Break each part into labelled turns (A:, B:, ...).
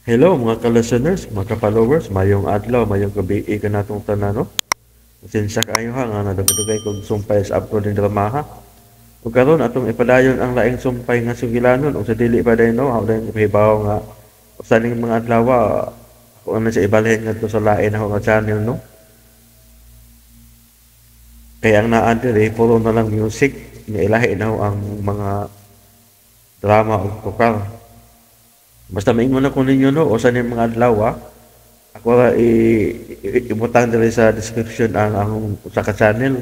A: Hello mga ka-listeners, mga ka-followers, mayong adlaw, mayong gabi kanatong tanan, no? Pasensya kaayo ha nga nadugay-dugay kog sumpay sa upload ning drama ha. Ug karon atong ipadayon ang laing sumpay nga sugilanon ug sa dili pa day, no, ako dayon ipahibaw nga usa ning mga adlaw ako na sa ibalhin ngadto sa lain ako nga channel, no. Kay ang naa diri puro na lang music, nga ilahi na ho ang mga drama ug tukar. Basta maingon ako ninyo, no, usa ning mga adlaw ako ra ibutang diri sa description ang usa ka channel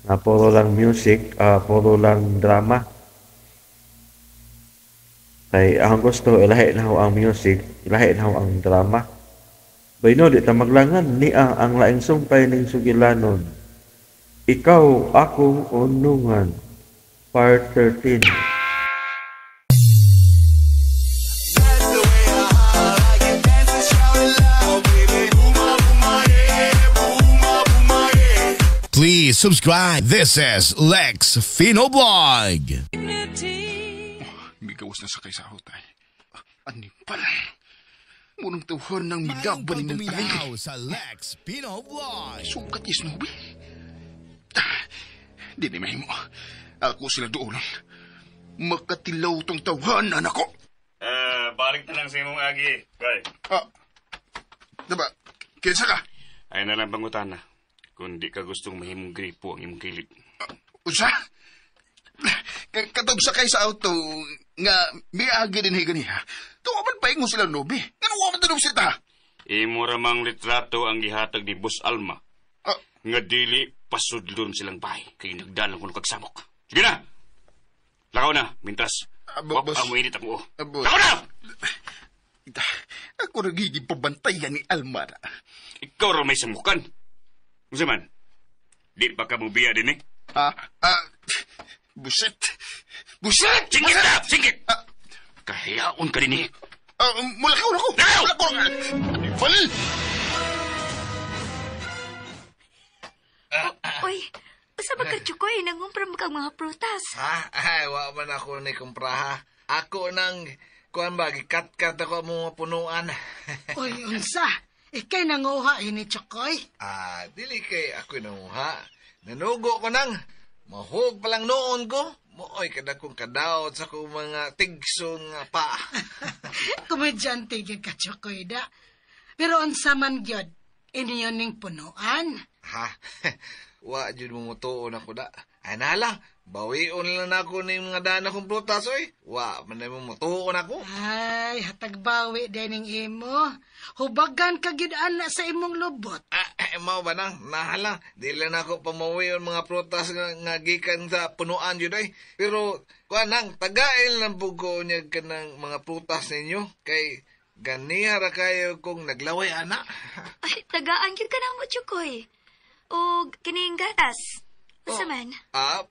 A: nga puro lang music, puro lang drama. Kay ang gusto ilahi na ho ang music, ilahi na ho ang drama. Bayno di ta maglangan niya ang laing sumpay ning sugilanon. Ikaw Akong Unungan, Part 13.
B: Please subscribe. This is Lex Fino Vlog.
C: Migawas na sakay sa hotay. Anipal. Munong tawhan ng milagban ni ng
B: Paminaw sa Lex Pino Vlog.
C: Sukat is Nobi. Di ni mahimo. Ako sila doon. Makatilaw tong tawhan, anak ko.
D: Balik na lang sa imong agi. Bye.
C: Diba? Kinsa ka?
D: Ay na lang pangutana. Kung di ka gustong mahimong gripo ang imong kilid.
C: Unsa? Katong sakay sa auto nga miagi din ganiha. Tuwa man paingon sila Nobi. Ngano wa man tunog sila?
D: Imo ramang litrato ang gihatag ni Boss Alma. Nga dili pasudlon silang bahay kay nagdalang kuno kag samok. Sige na. Lakaw na, mintas.
C: Boss.
D: Ang init ang uo.
C: Boss.
D: Lakaw na!
C: Ako nagiging pabantayan ni Alma na.
D: Ikaw ra may samukan. Unsa man? Di pa ka mubiya din eh.
C: Buset! Buset!
D: Singkit na! Singkit! Kahiyaon ka din eh.
C: Mulakaw na ko!
D: Lakaw!
C: Mulakaw na! Fal!
E: Uy, usa ba ka, Chukoy? Nangumpra mo kang mga prutas.
F: Ha? Ay, wa man ako ni kumpra ha. Ako nang, kuan ba, gikat-kat ako ang mga punuan.
G: Uy, unsa? Ikay nanguha ini, Chokoy.
F: Dili kay ako nanguha. Nanugo ko nang, mahug pa lang noon ko. Mooy kada kong kadaot sa kong mga tigso nga pa.
G: Komedyante gyud ka, Chokoy, da. Pero unsa man gyud, inyo ning punuan.
F: Ha? Wa jud mo mutuon ako da. Ay nala, bawion lang ako ning mga dana kong prutas oy. Wa man na mo mutuon ako.
G: Ay, hatag bawi dining imo. Hubagan ka gyud ana sa imong lubot.
F: Mao ba nang nahala, di lang ako pamawion mga prutas nga gikan sa punuan jud oy. Pero kuan nang tagail lang pud ko niya kanang mga prutas ninyo kay ganiha ra kayo kung naglaway ana.
E: Ay, tagaan gyud ka na mo, Chukoy. O kining gatas. Unsa man?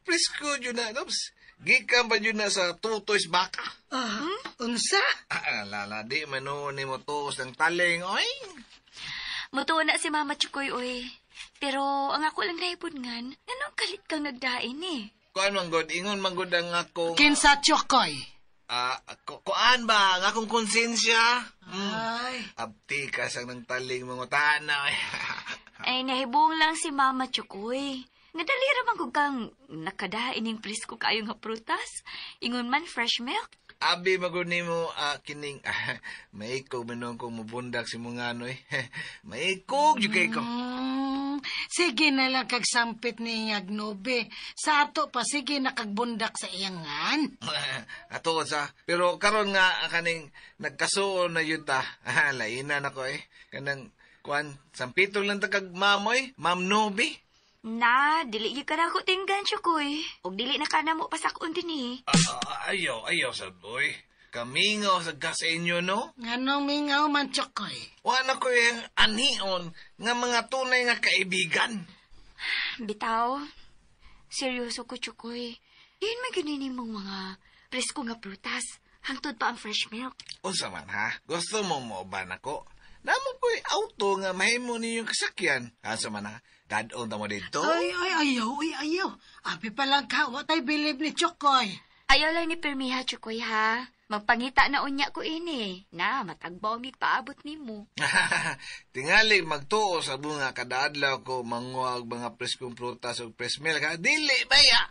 F: Presko jud na, Nobs. Gikan pa jud na sa tutoys baka.
G: Unsa?
F: Lala, di man noon ni mo tuos ng taling, oy.
E: Mutuo na si Mama Chukoy, oy. Pero ang ako lang naibudngan, nganong kalit kang nagdain eh.
F: Kuan man god, ingon man god ang akong...
G: Kinsa, Chokoy?
F: Kuan ba, ang akong konsensya?
G: Ay,
F: Abti ka sang ng taling mga tana, oy.
E: Ay, nahibong lang si Mama Chukoy. Nga dali ra man kog kang nakadain ning presko kaayo nga prutas. Ingon man fresh milk.
F: Abi magud nimo kining maikog man noon kung mubundak si mga ano eh. Maikog jud kay ko.
G: Sige na lang kag sampit ni Agnobe. Sa ato pa sige na kagbundak sa iyangan.
F: Ato sa pero karon nga kaning nagkasuon na yun ta. Lainan ako eh. Kanang kuan sampitong lang ta kag mamoy, Ma'am Nobi.
E: Na, dili gyud ka na ako tinggan, Chukoy. Og dili na ka na mo pasakon din eh.
F: Ayaw, ayaw sad boy. Kamingaw sa ka sa inyo, no?
G: Nganong mingaw man, Chokoy?
F: Wala ko yung anion nga mga tunay nga kaibigan.
E: Bitaw, seryoso ko, Chukoy. Diin may ganini mong mga presko nga prutas. Hangtod pa ang fresh milk.
F: Unsa man ha? Gusto mo mo ba nako? Namo ko'y auto nga mahimo ninyong kasakyan. Asa man ha? Dadon ta mo dito?
G: Ay, ay, ayaw, ay, ayaw. Abi pa lang ka, wa tay bilib ni Chokoy.
E: Ayaw lang ni Permiha, Chukoy, ha? Magpangita na unya ko ini. Na, matagbaw mig paabot nimo.
F: Tingali magtuo sa bunga kada adlaw ko manguha og mga preskong prutas ug fresh milk. Ha? Dili baya.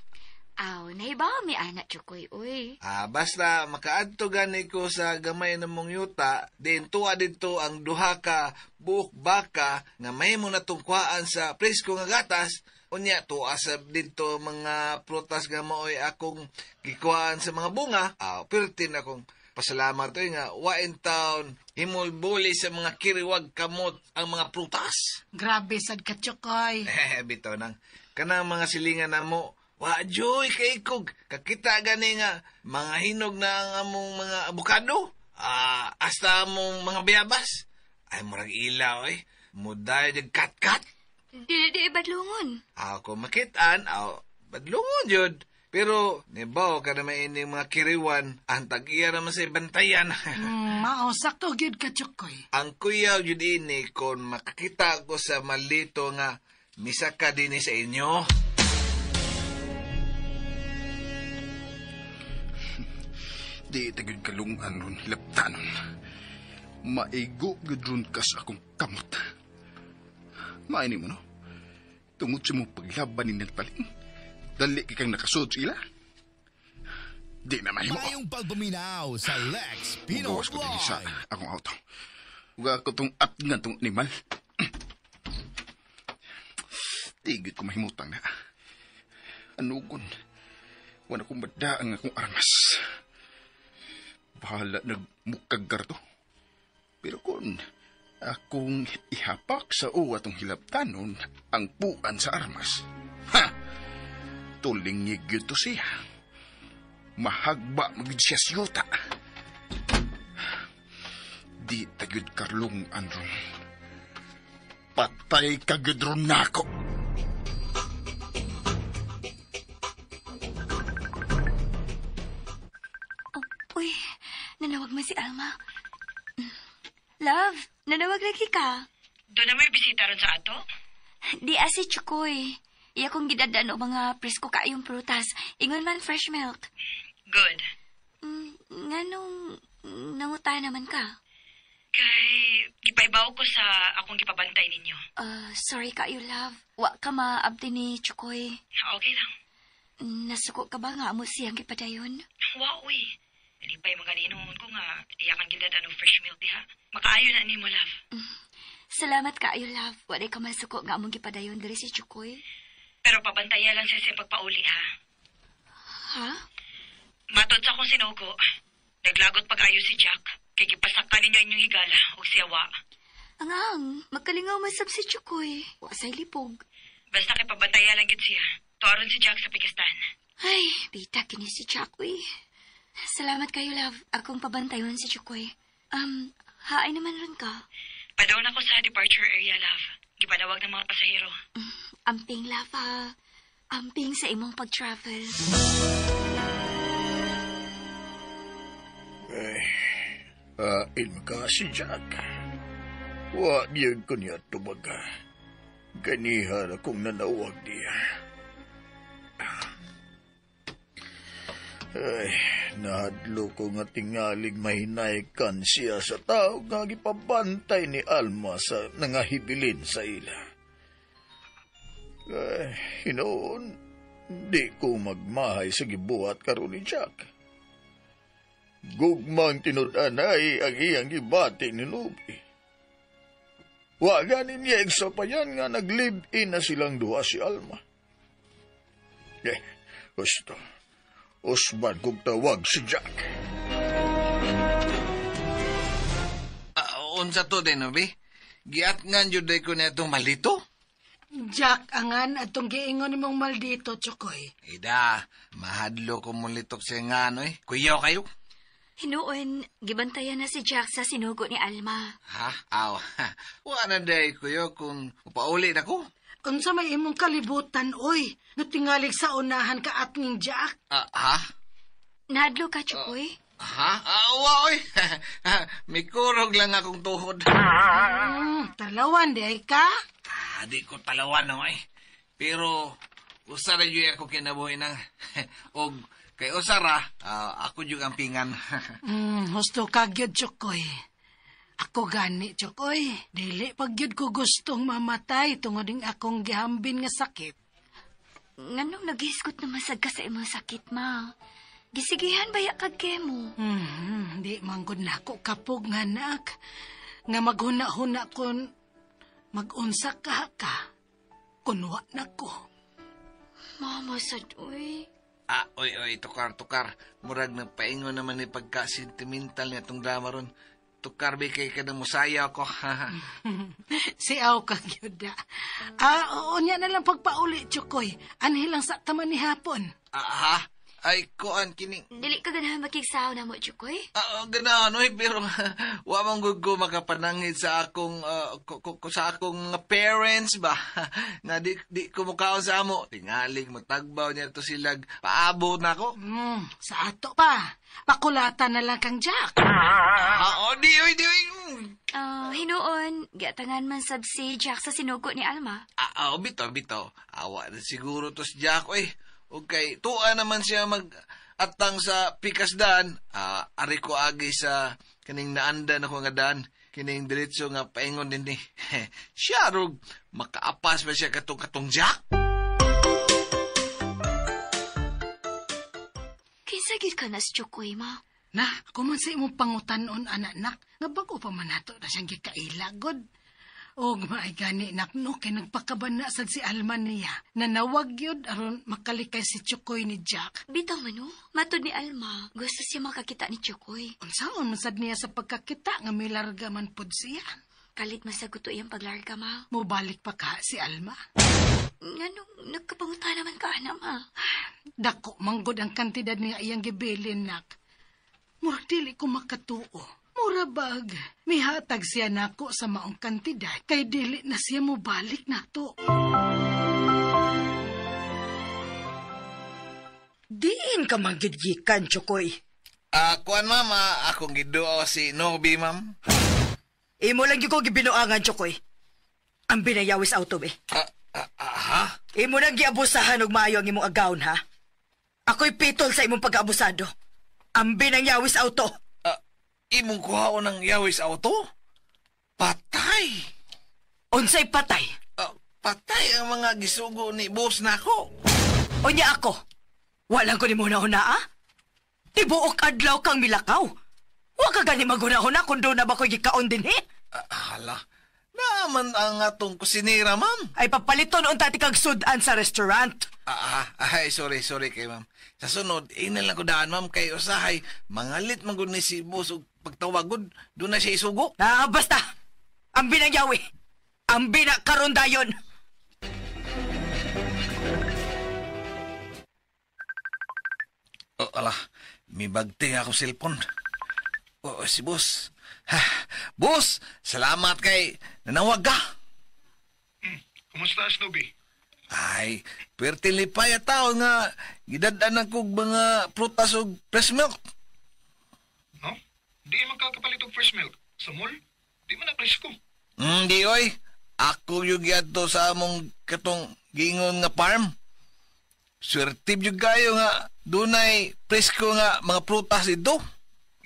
E: Aw, nahibaw mi ana Chukoy, uy.
F: Ah, basta makaadto gani ko sa gamay namong yuta, din tuwa didto ang duha ka buok baka nga mahimo natong kuhaan sa presko nga gatas. Unya tuwa sa didto mga prutas nga maoy akong gikuhaan sa mga bunga. Ah, perti na akong pasalamat oy nga wa in town himulbuli sa mga kiriwag kamot ang mga prutas.
G: Grabe sad ka, Chukoy.
F: Eh, bitaw nang kanang mga silingan namo. Wa joy kay kog kakita gani nga mga hinog na ang among mga abukado, hasta among mga bayabas. Ay murag ilaw eh. Muday jag kat-kat.
E: Dili di badlungon.
F: Ako makitaan, aw badlungon jud. Pero nibaw ka na ining mga kiriwan, ang tag-iya naman sa bantayan.
G: Mao sakto gyud ka, Chukoy.
F: Ang kuyaw jud ini kon makakita ko sa malito nga misaka dinhi sa inyo.
C: Di tagid kalungan ron hilabtanon. Maigo gyud ron ka sa akong kamot. Maini mo no? Tungod sa mong paglaban ni Nagpaling, dali kang nakasud sa ila. Di na mahimo.
B: Mayong pagpaminaw sa Lex Pino
C: Mugawas ko dinhi sa
B: Vlog.
C: akong auto. Uga ko tong at nga tong animal. Di gyud ko mahimutang na. Anugon. Wala kong madaan akong armas. Bahala nagmukagar to. Pero kung akong ihapak sa uwa tong hilabtanon ang puan sa armas, ha! Tulingig yun to siya. Mahagba magid siya siyuta. Di tagyod karlong anron. Patay kagud ron nako.
E: Oh, uy, nanawag man si Alma. Love, nanawag lagi ka.
H: Doon na may bisita ron sa ato?
E: Di asi, Chukoy. Iya kong gidadaan og mga presko kaayong prutas. Ingon man fresh milk.
H: Good.
E: Nganong nanguta naman ka?
H: Kay gipaibaw ko sa akong gipabantay ninyo.
E: Sorry kayo, love. Wa ka maabdi ni Chukoy.
H: Okay lang.
E: Nasuko ka ba nga amo siyang gipadayon?
H: Wa, uy. Nalipay mga linon ko nga iya kang gidadaan og fresh milk diha. Makaayo na nimo, love.
E: Salamat kaayo, love. Wa ka masuko nga among gipadayon diri si Chukoy.
H: Pero pabantaya lang siya sa pagpauli, ha?
E: Ha?
H: Matod sa akong sinugo, naglagot pag-ayo si Jack. Kay gipasaktan ninyo inyong higala og siya wa.
E: Angang, magkalingaw masab si Chukoy. Wa say libog.
H: Basta kay pabantaya lang gid siya. Tuaron si Jack sa Pikistan.
E: Ay, bita kini si Jack, uy. Salamat kayo, love. Akong pabantayon si Chukoy. Haay naman ron ka.
H: Padaw na ko sa departure area, love. Gipanawag ng mga pasahero.
E: Amping, love, ha. Amping sa imong pag-travel.
C: Ay, ka si Jack. Wa niyag ko niya tumaga. Ganihan akong nanawag niya. Ay, nahadlo ko nga tingalig mahinaykan siya sa tao nga gipabantay ni Alma sa nangahibilin sa ila. Ay, hinoon, di ko magmahay sa gibuhat karon ni Jack. Gugmang tinud-anay ang iyang gibati ni Nubi. Wa ganin niya igsapayan nga nag-live-in na silang duha si Alma. Eh, gusto. Usban kong tawag si Jack.
F: Unsa to din, Nobi? Giat nga jud ko na itong maldito?
G: Jack, angan atong giingon nimong maldito, Chukoy.
F: Ida, mahadlo ko mulitok siya nga, no, eh. Kuyaw kayo.
E: Hinuon, gibantayan na si Jack sa sinugo ni Alma.
F: Ha? Aw, wa na day, kuyo, kung upauli na ko.
G: Unsa may imong kalibutan, oy. Natingalig sa unahan ka at ning Jack.
F: Ha?
E: Nahadlo ka, Chukoy?
F: Ha? Wa, oy. Mikurog lang akong tuhod.
G: Talawan, di ay ka?
F: Di ko talawan, oy. Pero, usa na yun ako kinabuhi nang, og Kay usara, ako yung ang pingan.
G: Husto ka gyud, Chukoy. Ako gani, Chukoy. Dili pag gyud ko gustong mamatay tungod ning akong gihambin nga sakit.
E: Nganong naghisgot naman sad ka sa imong sakit, ma? Gisigihan baya kag kemo?
G: Di man gud nako kapog nga anak. Nga maghuna-huna kon magunsa ka ka. Kunwa na ko.
E: Mama sad, uy.
F: Ah, oy, oy, tukar, tukar. Murag nagpaingon naman ni pagka-sentimental niya itong drama ron. Tukar, bi kay ka na musaya ako.
G: Siaw ka, gyud. Ah, oo niya na lang pagpauli, Chukoy. Anhi lang sa taman ni hapon.
F: Ah, ha? Ay, kuan, kining.
E: Dili ka ganahan makigsaw na mo, Chukoy?
F: Ah, ganahan, oy, pero wa man gud ko makapanangit sa akong, sa akong parents ba? Nga di ko mukaon sa amo. Tingalig, matagbaw niya to silag. Paabot na ako.
G: Sa ato pa. Pakulatan na lang kang Jack.
F: Ah, oh, di, oy, di, oy.
E: Hinuon, giatangan man sab si Jack sa sinugo ni Alma.
F: Ah, oh, bitaw, bitaw. Awa na siguro to si Jack, oy. Okay, tuwa naman siya mag-atang sa pikasdan. Ari ko agi sa kining naanda na ko nga daan. Kining diretso nga paingon din ni. Siya rog, makaapas ba siya katong-katong Jack?
E: Kinsa gid ka na si Chukoy, ma?
G: Na, ako man sa imong pangutanon, anak-nak, nga bago pa man nato na siyang gikailagod. Og maay gani nak no, kay nagpakabana sad si Alma niya. Nanawag yun aron makalikay si Chukoy ni Jack.
E: Bitaw man no, matod ni Alma, gusto siya makakita ni Chukoy.
G: Unsaon man sad niya sa pagkakita nga milarga man pod siya.
E: Kalit man sa guto iyang paglarga, ma.
G: Mubalik pa ka si Alma.
E: Nganong nagkapanguta naman ka, ana, ma?
G: Dako manggod ang kantidad niya iyang gibilin, nak. Murag dili ko makatuo. Mura bag, mihatag siya nako sa maong kantidad, kay dili na siya mobalik nato.
I: Diin ka manggidgikan, Chukoy.
F: Kuan, ma'am, akong giduo si Nobi, ma'am.
I: Imo lang ko gibinuangan, Chukoy. Ang binayawis auto, be.
F: Ha?
I: Imo nang giabusahan og maayo ang imong agawon, ha? Ako'y pitol sa imong pag-abusado. Ang binayawis auto.
F: Imong kuhaon ng yawis auto? Patay!
I: Unsay patay?
F: Patay ang mga gisugo ni boss nako.
I: Unya ako, walang ko ni mo na-una, ah? Tibuok adlaw kang milakaw. Wa ka gani maghuna-huna kung doon na ba ko'y gikaon din, eh?
F: Hala, naaman ang atong kusinira, ma'am.
I: Ay, papaliton unta ti kag sudan sa restaurant.
F: Ay, sorry kay ma'am. Sa sunod, ina lang ko daan, ma'am, kay usahay, mangalit man gud ni si boss og pagtawagod, doon na siya isugo.
I: Ah, basta! Ang binangyawi! Ang binakaroon dayon!
F: Oh, ala, may bagting ako cellphone. Oh, si boss. Ha, boss, salamat kay nanawag ka.
C: Kumusta, Snoopy?
F: Ay, perti lipay at tao nga gidad-an kog mga prutas og fresh milk.
C: No? Di magkakapalit og fresh milk. Sa mall? Di man na presko.
F: Di oy. Ako yung giadto sa among katong giingon nga farm. Swerte gyud kayo nga dunay presko nga mga prutas dito.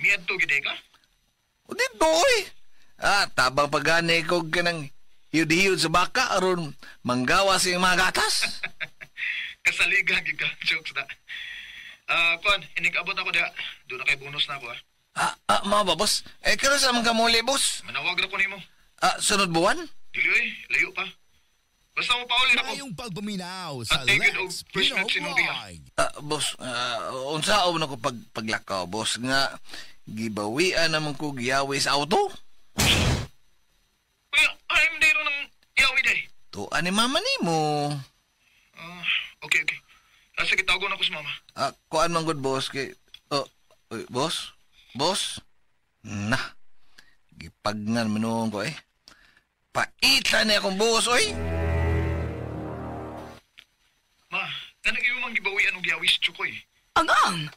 C: Miadto gid ka?
F: O dito oy. Ah, tabang pagani kog kanang hiyod-hiyod sa baka aron manggawa sa iyang mga gatas.
C: Kasaliga gyud ka, jokes na. Kuan, inig-abot ako diha. Doon na kay bonus na ako, ah.
F: Mao ba, boss? Eh, karon sa mga kamuli, boss?
C: Manawag ra ko nimo.
F: Sunod buwan?
C: Dili oy, layo pa. Basta mo pauli na ko.
B: Ngayong pagpaminaw sa
C: At tigil og
B: Lex
C: first
B: Pino
C: milk si Nobi, ah.
B: Vlog.
F: Boss, unsaon na ko paglakaw, boss, nga gibawian naman ko giyawi sa auto.
C: Kuya, I'm dero ng yawi day.
F: Tuan ni mama nimo.
C: Okay, okay. Sige, tawagon ako sa mama.
F: Kuan man gud, boss, kay oh, oy, boss? Boss? Nah. Gipagnan man ko eh. Paita ni akong boss, oy.
C: Ma, kanang imo mang gibawian og yawi si Chukoy.
I: Ang-ang!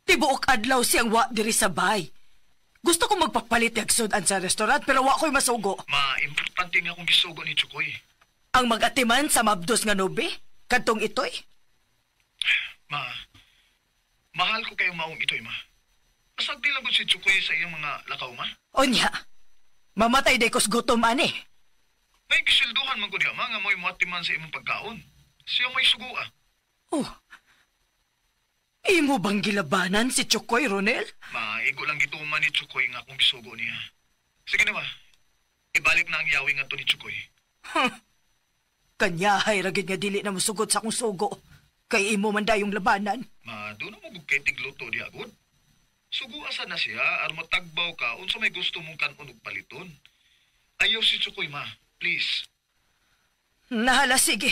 I: Tibuok adlaw siyang wa diri sa bay. Gusto ko magpapalit og sudan sa restaurant pero wa ko'y masugo.
C: Ma, importante nga akong gisugo ni Chukoy.
I: Ang mag-atiman sa mabdos nga nubi, kadtong itoy.
C: Ma,
J: Mahal ko kayong maong ito'y, ma. Pasagdi lang ko si Chukoy sa iyong mga lakaw, ma.
I: Onya, mamatay day kos gutom, ani.
J: May kisilduhan man ko diya, ma, nga mo'y muatiman sa imong pagkaon. Siya may sugua.
I: Oh, imo bang gilabanan si Chukoy, Ronel?
J: Ma, igo lang gituman ni Chukoy nga akong gisugo niya. Sige na, ma. Ibalik na ang yawi nga to ni Chukoy.
I: Huh. Kanyahay ragid nga dili na musugot sa akong sugo. Kay imo man dayong labanan.
J: Ma, doon na mo kay tigluto diya, good. Sugo asa na siya, aron matagbaw ka, unsa may gusto mong kanon og paliton. Ayaw si Chukoy, ma. Please.
I: Nahala, sige.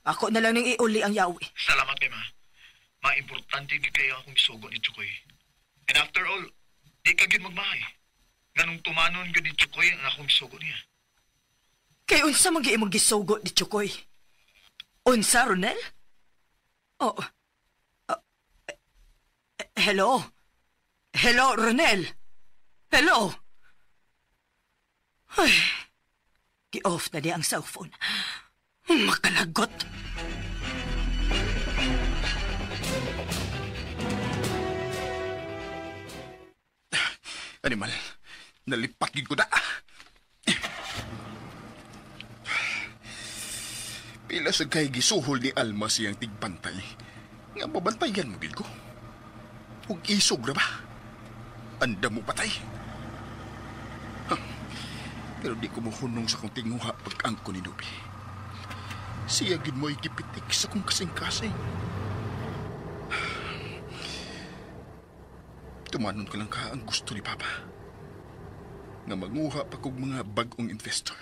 I: Ako na lang ning iuli ang yawi.
J: Salamat kay ma. Ma-importante gid kayo akong gisugo ni Chukoy. And after all, di ka gid magmahay. Nganong tumanon gid ni Chukoy ang akong gisugo niya.
I: Kay unsa man gyud imong gisugo ni Chukoy? Unsa, Ronel? Oh. Hello? Hello, Ronel? Hello? Ay, gi-off na di ang cellphone. Makalagot.
C: Animal, nalipat gid ko da. Pila sa kay gisuhol ni Alma siyang tigbantay. Nga mabantayan mo gid ko. Ug isog ra ba? Anda mo patay. Huh. Pero di ko mohunong sa kong tinguha pag-angko ni Nubi. Siya gid mo'y gipitik sa kong kasing-kasing. Tumanon ka lang ka ang gusto ni Papa. Nga manguha pa kog mga bag-ong investor.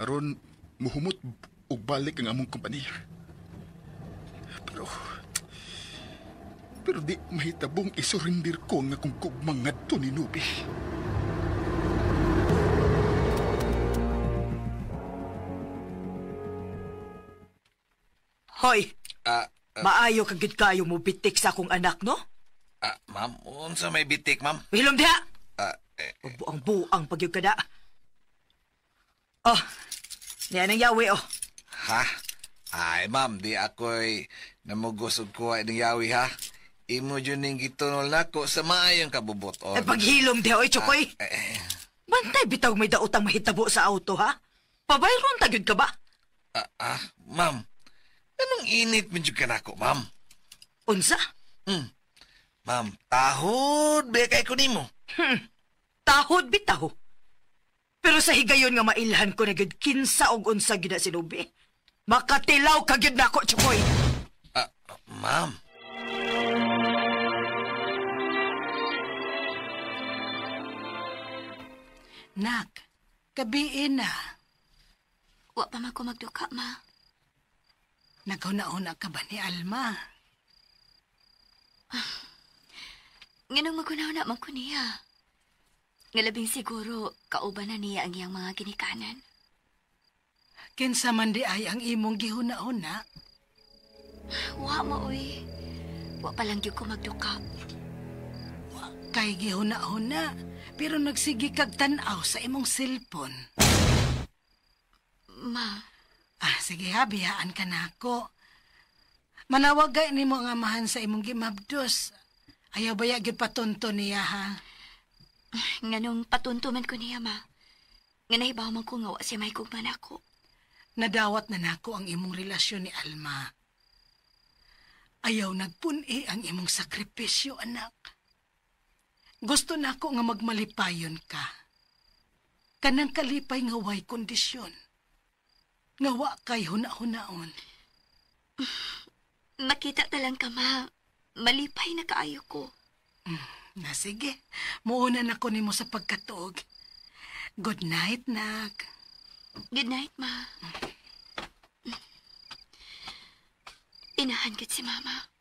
C: Aron muhumot og balik ang among kompanya. Pero di mahitabong isurrender ko ang akong kugmang ngadto ni Nubi.
I: Hoy, maayo ka gid kayo mo bitik sa akong anak, no?
F: Ma'am, unsa may bitik, ma'am?
I: Hilom diha! Buang-buang pagyud ka da. Oh, niya nang yawi, oh.
F: Ha? Ay, ma'am, di ako'y namugos og kuha ng yawi, ha? Imo dyan ning gitunol nako sa maayong kabubuton.
I: Ay, paghilom diha, oy, Chukoy. Bantay bitaw may daotang mahitabo sa auto, ha? Pabayron ta gyud ka ba?
F: Ma'am, anong init man jud ka nako, ma'am?
I: Unsa?
F: Ma'am, tahod ba kay ko nimo?
I: Tahod bitaw. Pero sa higayon nga mailhan ko na gyud kinsa og unsa gyud na si Nubi. Makatilaw ka gyud nako, Chukoy.
F: Ma'am.
G: Nak, gabiin na.
E: Wa pa man ko magduka, ma.
G: Naghuna-huna ka ba ni Alma?
E: Nganong maghuna-huna man ko niya. Nga labing siguro, kauban na niya ang iyang mga ginikanan.
G: Kinsa man di ay ang imong gihuna-huna?
E: Wa mo, uy. Wa pa lang gyud ko magduka.
G: Wa kay gihuna-huna, pero nagsige kag tan-aw sa imong cellphone.
E: Ma.
G: Sige ha, biyaan ka na ako. Manawagay nimo ang amahan sa imong gimabdos. Ayaw baya gyud patunto niya, ha?
E: Nganong patunto man ko niya, ma. Nga nahibaw man ko nga wa siya may gugma nako.
G: Nadawat na nako ang imong relasyon ni Alma. Ayaw nagpun-i ang imong sakripisyo, anak. Gusto nako nga magmalipayon ka. Kanang kalipay nga way kondisyon. Nga wa kay huna-hunaon.
E: Makita ta lang ka, ma. Malipay na kaayo ko.
G: Na sige, muuna na ko nimo sa pagkatuog. Good night, nak.
E: Good night, ma. Inahan gid si mama.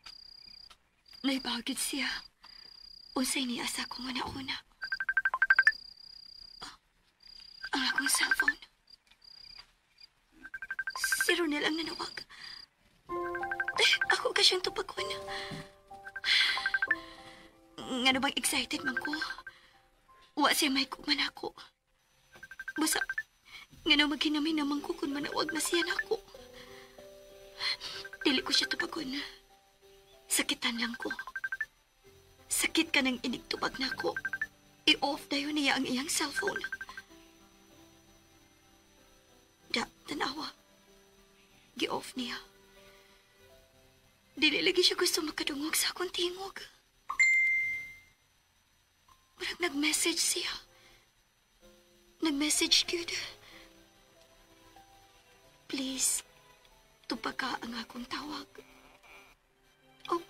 E: Naibagid siya. Unsay niya sa akong una-una. Oh, ang akong cellphone. Si Ronel ang nanawag. Eh, ako ka siyang tupagon. Ngano bang excited man ko? Wa siya may kuman ako. Basta, ngano maghinamin naman ko kung manawag na siya nako. Dili ko siya tupagon. Sakitan lang ko. Sakit ka ng inigtubag na ko. I-off dayon niya ang iyang cellphone. Da, tanawa. Gi-off niya. Dili lagi siya gusto makadungog sa akong tingog. Murag nag-message siya. Nag-message gyud. Please, tupag ka ang akong tawag. Oh,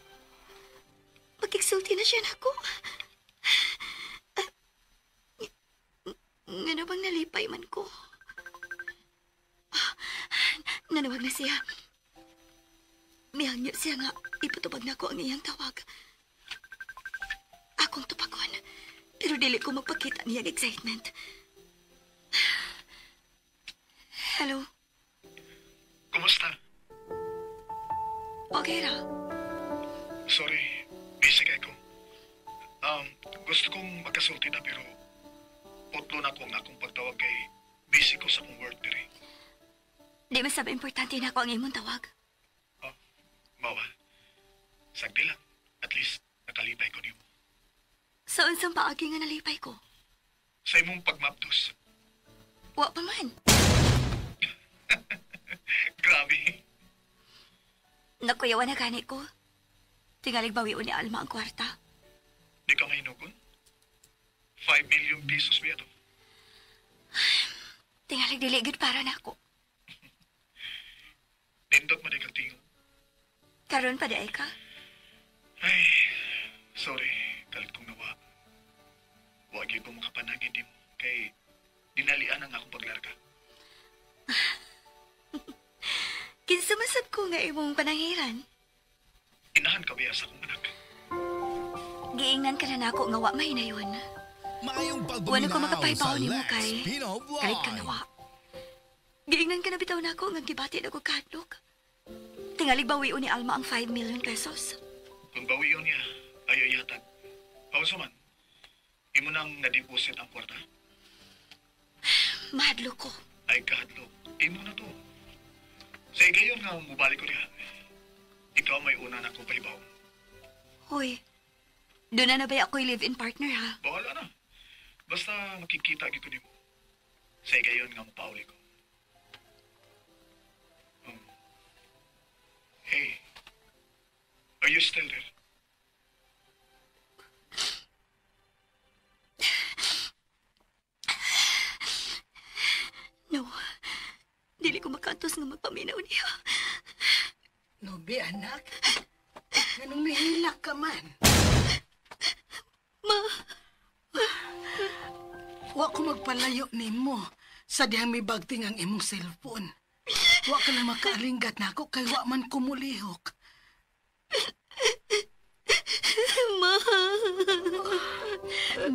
E: magkiksulti na siya nako. Ngano bang nalipay man ko? Nanawag na siya. Mihangyo siya nga, ipatubag na ko ang iyang tawag. Akong tupagon, pero dili ko magpakita niyang excitement. Hello?
J: Kumusta?
E: Okay ra.
J: Sorry, busy kay ko. Gusto kong magkasulti na pero putlo na ko ang akong pagtawag kay busy ko sa akong work diri.
E: Di masab importante na ako ang imong tawag.
J: Oh, mawa. Sagdi lang. At least nakalipay ko nimo.
E: Sa unsang paagi nga nalipay ko?
J: Sa imong pagmapdos.
E: Wa pa man.
J: Grabe.
E: Nakuyawan na gani ko. Tingalig bawion ni Alma ang kwarta.
J: Di ka mahinugon? 5 million pesos ba ito?
E: Tingalig dili gud para nako.
J: Nindot man di kang tingog.
E: Karon pa di ay ka?
J: Ay, sorry. Kalit kong nawa. Huwag yun ko makapanagin din mo. Kay dinalian ang akong paglarga.
E: Kinsa man sab ko nga imong panangiran?
J: Inahan ka ba sa akong anak?
E: Giingnan ka na nako nga wa mahinayon.
B: Maayong
E: Wala ko
B: pagpaminaw
E: makapahibaw
B: sa
E: nimo
B: Lex
E: kay
B: Pino
E: kalit kang
B: Vlog.
E: nawa. Giingnan ka na bitaw nako nga gibati na ko kahadlok. Tingalig bawion ni Alma ang 5 million pesos.
J: Kung bawion niya, ayaw ihatag. Pauso man, imo nang na-deposit ang kwarta.
E: Mahadlok ko.
J: Ay kahadlok, imo na to. Sa igayon nga mubalik ko niya, ikaw may una na ko pahibaw.
E: Hoy, doon na ba ako'y live-in partner ha?
J: Bahala na. Basta makikita gid ko nimo. Sa igayon nga mopauli ko. Hey, are you still there?
E: No. Dili ko makaantos nga magpaminaw niya.
G: Nobi, anak. Anong nahilak ka man?
E: Ma!
G: Wa ko magpalayo nimo sa dihang may bagting ang imong cellphone. Wa ka lang makaalinggat na ako kay wa man kumulihok.
E: Ma!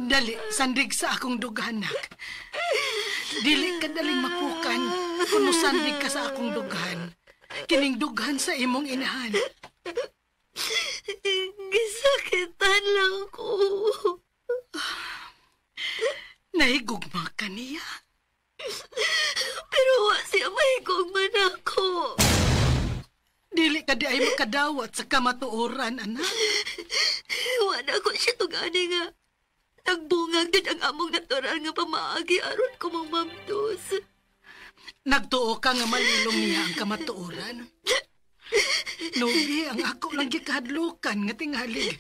G: Dali, sandig sa akong dughanak. Dili ka daling mapukan kung musandig ka sa akong dughan. Kining dughan sa imong inahan.
E: Gisakitan lang ko.
G: Nahigugma ka niya.
E: Pero wa siya mahigugma na ako.
G: Dili ka di ay makadawat sa kamatuoran, anak.
E: Wa na ko siya tugani nga. Nagbungag din ang among natural nga pamaagi aron ko mamamdos.
G: Nagtuo ka nga malilong niya ang kamatuoran. Nobi, ang ako lang gikahadlukan nga tingali.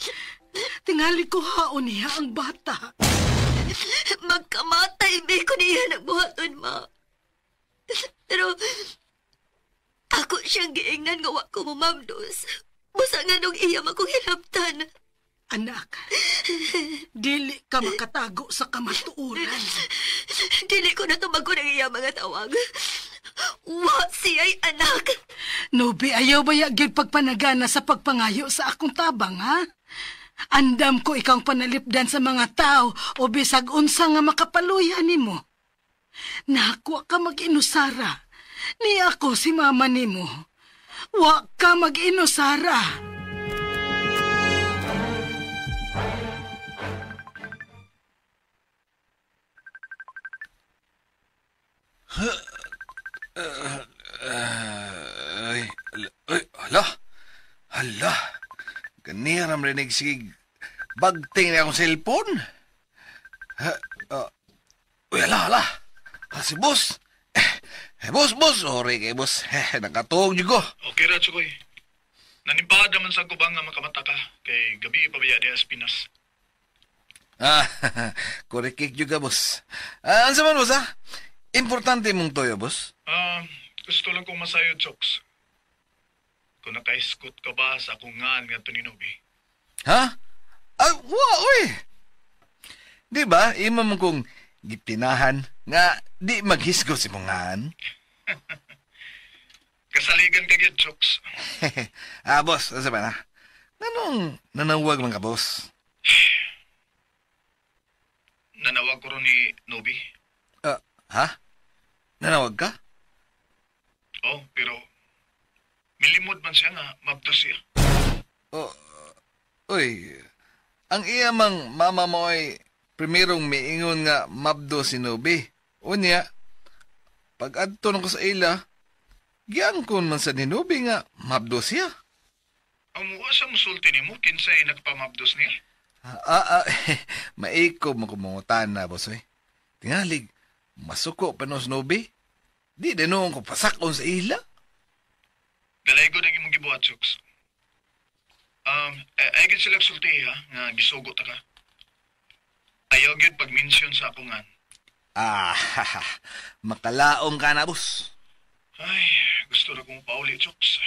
G: Tingali ko haon niya ang bata.
E: Magkamatay, be ko niya nagbuhaton, ma. Pero ako siyang giingnan nga wa ko mamamdos. Busa nga nung iya akong hilabtan.
G: Anak, dili ka makatago sa kamatuoran.
E: Dili ko na tumago ng iya mga tawag. Wa siya'y anak.
G: Nobi, ayaw ba yagid pagpanagana sa pagpangayo sa akong tabang, ha? Andam ko ikaw ang panalipdan sa mga tao o bisag unsa nga makapaluya nimo. Nakuha ka mag-inusara. Ni ako si mama nimo. Wa ka mag-inusara.
F: Ay, ay, hala. Hala. Ganira rinig sige Bagting na akong cellphone. Uy, ala. Si boss. Boss, sorry kay boss. Nakatuog ko.
J: Okay ra, Chukoy. Nanimpahad naman sa kubang nga makamata ka kay gabi pabaya diha sa Pinas.
F: Korek juga, boss. Ansa man, boss, ha? Importante mong toyo, boss.
J: Gusto lang kong masayod, Chokes. Kung nakaiskot ka ba sa akong ngaan nga to ni Nobi?
F: Ha? Ay, wa, uy! Di ba, ima mo kong gipinahan nga di maghisgot si mong ngaan?
J: Kasaligan ka gyud, Chokes.
F: Boss, asa ba na? Anong nanawag man ka, boss?
J: Nanawag ko ron ni Nobi.
F: Ha? Nanawag ka?
J: Oh, pero milimod man siya nga mabdos siya.
F: Oh, uy, ang iya mang mama mo ay primerong miingon nga mabdo si Nobi. Unya, pag adto ko sa ila, giangkon man sa ni Nobi nga mabdo siya.
J: Ang muwa sa musulti nimo kinsay nagpamabdos niya?
F: Maikob mo kumungutan na, boss. Eh. Tingalig, masuko pa no sa Nobi. Di din noon ko pasakon sa ila.
J: Dalaygo ang imong gibuhat, Chokes. Ay gid sila sulti ha, nga gisugo ta ka. Ayaw gyud pag-mention sa akong ngan.
F: Makalaom ka na, boss.
J: Ay, gusto na kong pauli, Chokes.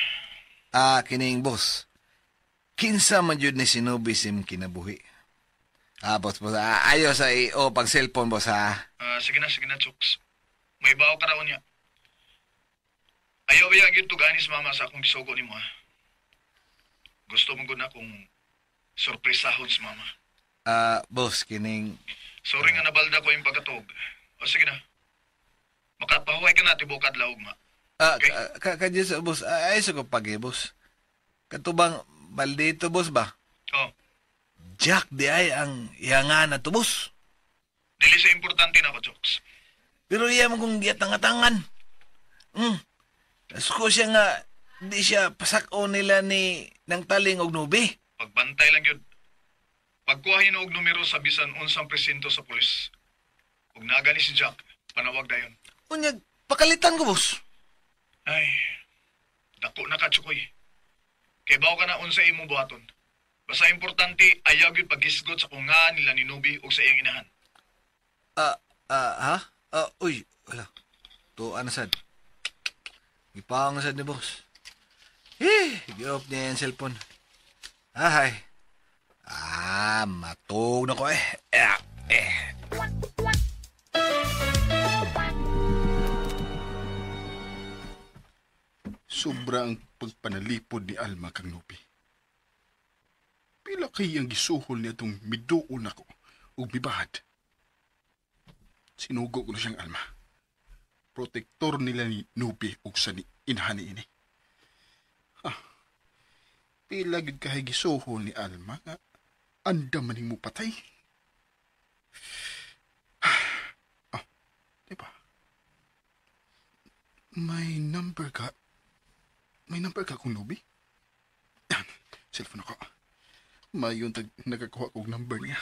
F: Kining boss. Kinsa man jud ni sinubi sim kinabuhi. Boss, ayo sa iyo pag cellphone, boss, ha.
J: Sige na, Chokes. May bawo ka raw niya. Ayaw ba gyud tuganis mama sa akong gisugo nimo, ha. Gusto mo gud na kung sorpresahon si mama.
F: Boss, kining...
J: Sorry nga nabalda ko yung pagkatog. O sige na. Makapahuway ka na, tibok adlaw ma.
F: Okay. Kadyo sa boss, ay sa ko pag boss. Katubang baldito, boss ba?
J: Oh.
F: Jack di ay ang iyangan na to, boss.
J: Dili sa importante na ko, Jokes.
F: Pero iya mo kong giatang-atangan. Nasuko siya nga, di siya pasako nila ni ng taling og nubi.
J: Pagbantay lang yun. Pagkuhahin og numero sa bisan unsang presinto sa pulis. Ug naga ni si Jack, panawag dayon.
F: Unyag, pakalitan ko, boss.
J: Ay, dako na ka, Chukoy. Kay bawo ka na unsa imong buhaton. Basta importante, ayaw gyud paghisgot sa kung nga nila ni Nubi o sa iyang inahan.
F: Ha? Uy, wala. Tuan na sad. Gipaong na sad ni boss. Gi-off niya yung cellphone. Ahay. Matug na ko eh.
C: Sobra ang pagpanalipod ni Alma kang Nubi. Pila kay ang gisuhol niya itong miduon ako ug mibahad. Sinugo ko na siyang Alma. Protektor nila ni Nubi ug sa ni inahan ni ini. Pila gid kay gisuhol ni Alma nga andam maning mo patay. Di ba? May number ka. May number ka kung Nubi? Cellphone ako. Mayon tag nakakuha kog number niya.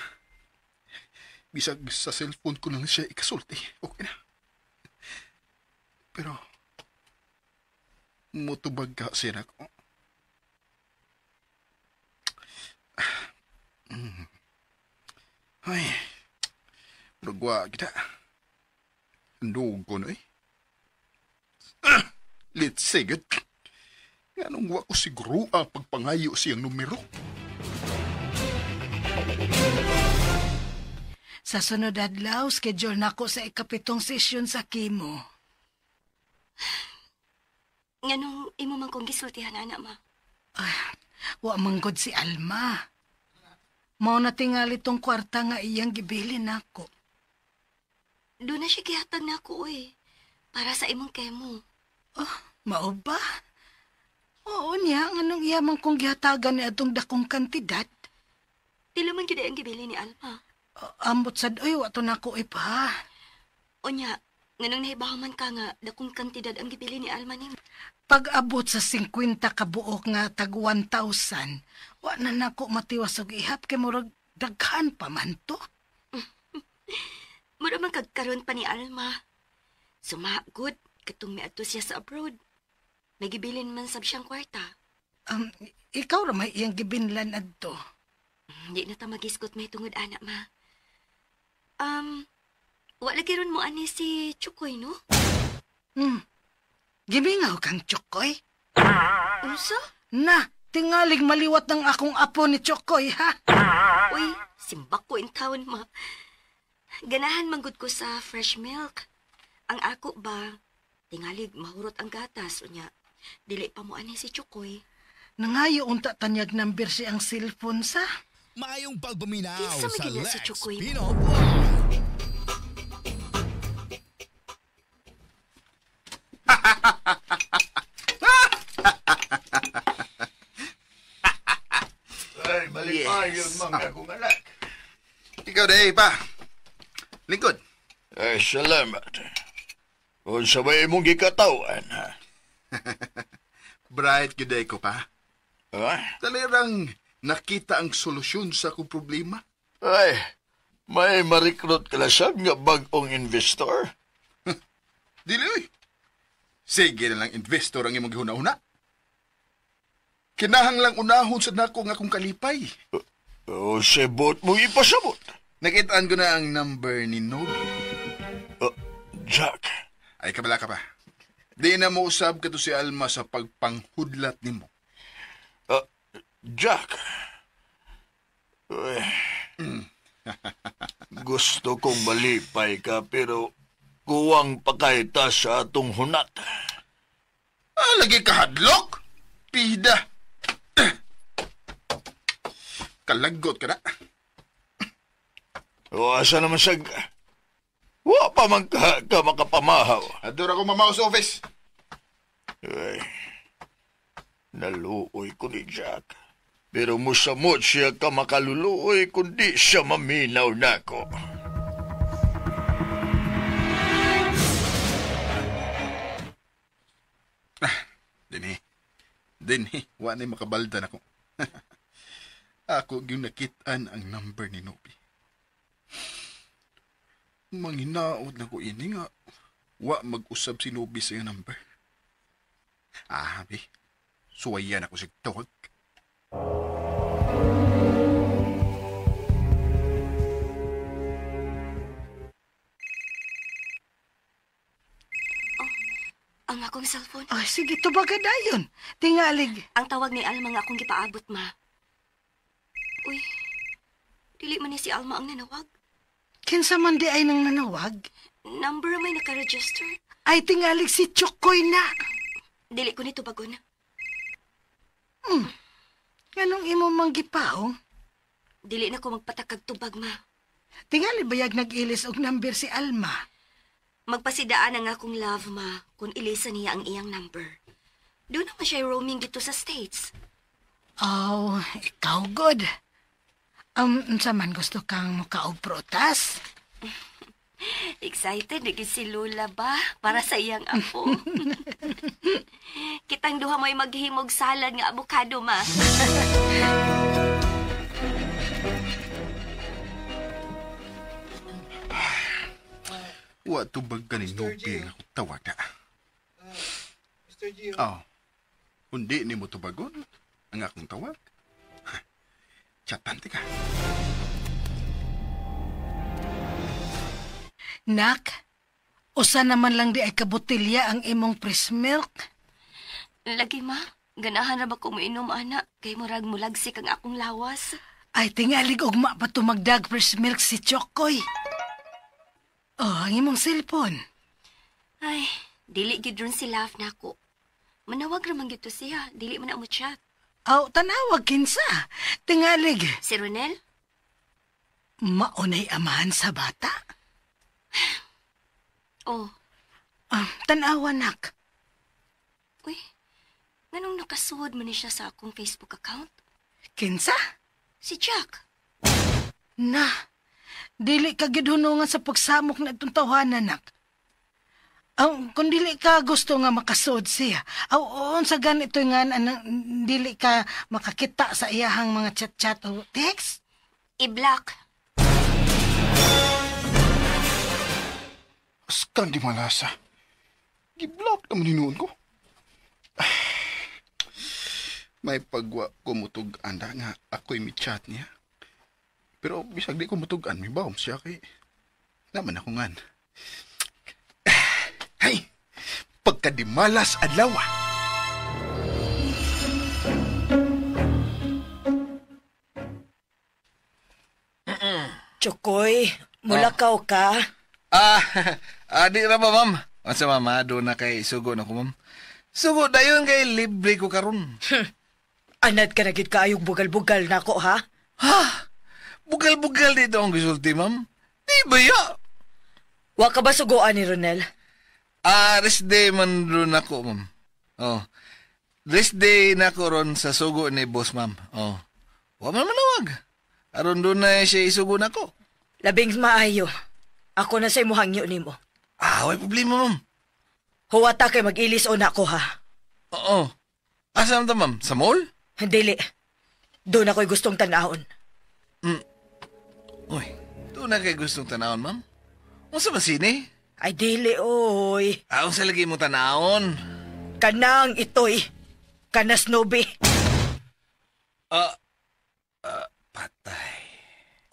C: Bisag sa cellphone ko lang siya ikasulti. Okay na. Pero mutubag ka siya na ako. Ay, rugwa kita. Andog ko na eh. Let's say it. Anong wa ko siguro pagpangayo siyang numero?
G: Sa sunod adlaw, schedule na ko sa 7 sesyon sa chemo.
E: Nganong imo man kong gisultihan, ana, ma?
G: Wa man gud si Alma. Mao na tingali tong kwarta nga iyang gibilin nako.
E: Doon na siya gihatag nako eh. Para sa imong kemo.
G: Oh, mao ba? Oo niya, anong iya man kong gihatagan ni atong dakong kantidad?
E: Dili man gyud ang gibili ni Alma.
G: Ambot sad oy, wa to nako ipa.
E: Unya, nganong nahibaw man ka nga dakong kantidad ang gibili ni Alma nimo?
G: Pag-abot sa 50 ka buok nga tag 1,000, wa na nako matiwas og ihap kay murag Daghan pa man to.
E: Mura man kagkaroon pa ni Alma. Sumagod, katong miadto siya sa abroad. May gibilin man sab siyang kwarta.
G: Ikaw ra may iyang gibinlan adto.
E: Hindi na ta magisgot may tungod ana, ma. Wa lagi ron mo ani si Chukoy, no?
G: Gimingaw kang Chukoy?
E: Unsa?
G: Na, tingalig maliwat ng akong apo ni Chukoy, ha?
E: Uy, simbak ko in town, ma. Ganahan manggod ko sa fresh milk. Ang ako ba, tingalig mahurot ang gatas, unya. Dili pa mo ani si Chukoy.
G: Nangayo unta tanyag number si ang cellphone sa.
B: Maayong pagpaminaw
E: Kinsa
B: sa
E: man gina si
B: Lex
E: Chukoy?
B: Pino Vlog.
K: Ay, malipayon yes. Mga akong anak.
C: Ikaw day pa. Lingkod.
K: Ay, salamat. Kung sabay mong gikatawan, ha?
C: Bright gyud ko pa.
K: Ha?
C: Talirang nakita ang solusyon sa akong problema.
K: Ay, may marikrot ka lasab nga bag-ong investor.
C: Dili, oy. Sige na lang investor ang imong gihuna-huna. Kinahanglang unahon sa nako nga akong kalipay.
K: O, sebot mong ipasabot.
C: Nakitaan ko na ang number ni Nobi.
K: Jack.
C: Ay, kabala ka pa. Di na mo usab kato si Alma sa pagpanghudlat nimo.
K: Jack. Uy. Gusto kong malipay ka pero kuwang pakaita sa atong hunat.
C: Ah, lagi ka hadlok. Pida. Kalagot ka na.
K: O asa naman sag... Wa pa man ka makapamahaw.
C: Adora ko mamaw sa office.
K: Ay, naluoy ko ni Jack. Pero musamot siya ka makaluluoy kundi siya maminaw nako.
C: Dinhi, wa ni makabaldan ako. Ako gyud nakitaan ang number ni Nobi. Manghinaot na ko ini nga wa mag-usab si Nobi sa iyang number. Ah, bi. Suwayan ako sig tawag.
E: Ang akong cellphone.
G: Ay, sige, tubaga dayon. Tingalig.
E: Ang tawag ni Alma nga akong gipaabot, ma. Uy, dili man ni si Alma ang nanawag.
G: Kinsa man di ay nang nanawag?
E: Number may nakaregister.
G: Ay, tingalig si Chukoy na.
E: Dili ko ni tubagon.
G: Anong imo mang gipaong?
E: Dili na ko magpatakag tubag, ma.
G: Tingali bayag nag-ilis og number si Alma.
E: Magpasidaan ang akong love, ma, kung ilisa niya ang iyang number. Doon naman siya roaming dito sa States.
G: Oh, ikaw good. Unsa man gusto kang mukaog prutas?
E: Excited na si Lula ba para sa iyang apo. Kitang duha mo'y maghimog salad nga abokado, ma.
C: Wa tubag ka ni Nobi ang akong tawaga.
F: Mr. Gio.
C: Oh, kundi ni mo tubagon ang akong tawag. Chatan ka.
G: Nak, usa naman lang di ay kabutilya ang imong fresh milk.
E: Lagi, ma. Ganahan na ba ko moinom, ana? Kay murag mulagsik ang akong lawas.
G: Ay, tingalig ugma pa tumagdag fresh milk si Chokoy. Oh, ang imong cellphone.
E: Ay, dili gid ron si Love nako. Manawag ra man gid to siya, dili man na mo chat.
G: Aw, tanawag kinsa. Tingalig.
E: Si Ronel?
G: Maunay amahan sa bata.
E: Oh.
G: Tanawa, nak.
E: Uy, nganong nakasuod man ni siya sa akong Facebook account?
G: Kinsa?
E: Si Jack.
G: Na, dili ka gid hunungan sa pagsamok na itong tawhana, nak. Kung dili ka gusto nga makasuod siya, unsa ganito nga dili ka makakita sa iyahang mga chat-chat o text?
E: I-block.
C: Askan di malasa. Gi-block naman hinuon ko. May pagwa ko mutug-an da nga ako'y mi-chat niya. Pero bisag di ko mutug-an, may bawom siya kay... Naman ako ngan. Hey! Pagkadimalas adlaw.
I: Chokoy, mulakaw ka.
F: Di ra ba, ma'am? Unsa mama, doon na kay sugo na ko, ma'am. Sugo dayon kay libre ko karon.
I: Anad ka na gid kaayog bugal-bugal nako, ha?
F: Ha? Bugal-bugal dito ang gisulti, ma'am. Di ba ya?
I: Wa ka ba suguan ni Ronel?
F: Rest day man ron ako, ma'am. Oh. Rest day na ko ron sa sugo ni boss, ma'am. Oh. Wa man manawag. Aron doon na siya isugo na ko.
I: Labing maayo. Ako na sa imuhang yun nimo.
F: Way problema, ma'am.
I: Huwata kay mag-ilis o na ko, ha?
F: Oo. Asa na ta, ma'am? Sa mall?
I: Dili. Doon ako'y gustong tanahon.
F: Uy, doon na kay gustong tanahon, ma'am? Unsa ba sine?
I: Ay, dili, oy.
F: Unsa lagi mo tanahon?
I: Kanang itoy. Kanas nobi.
F: Patay.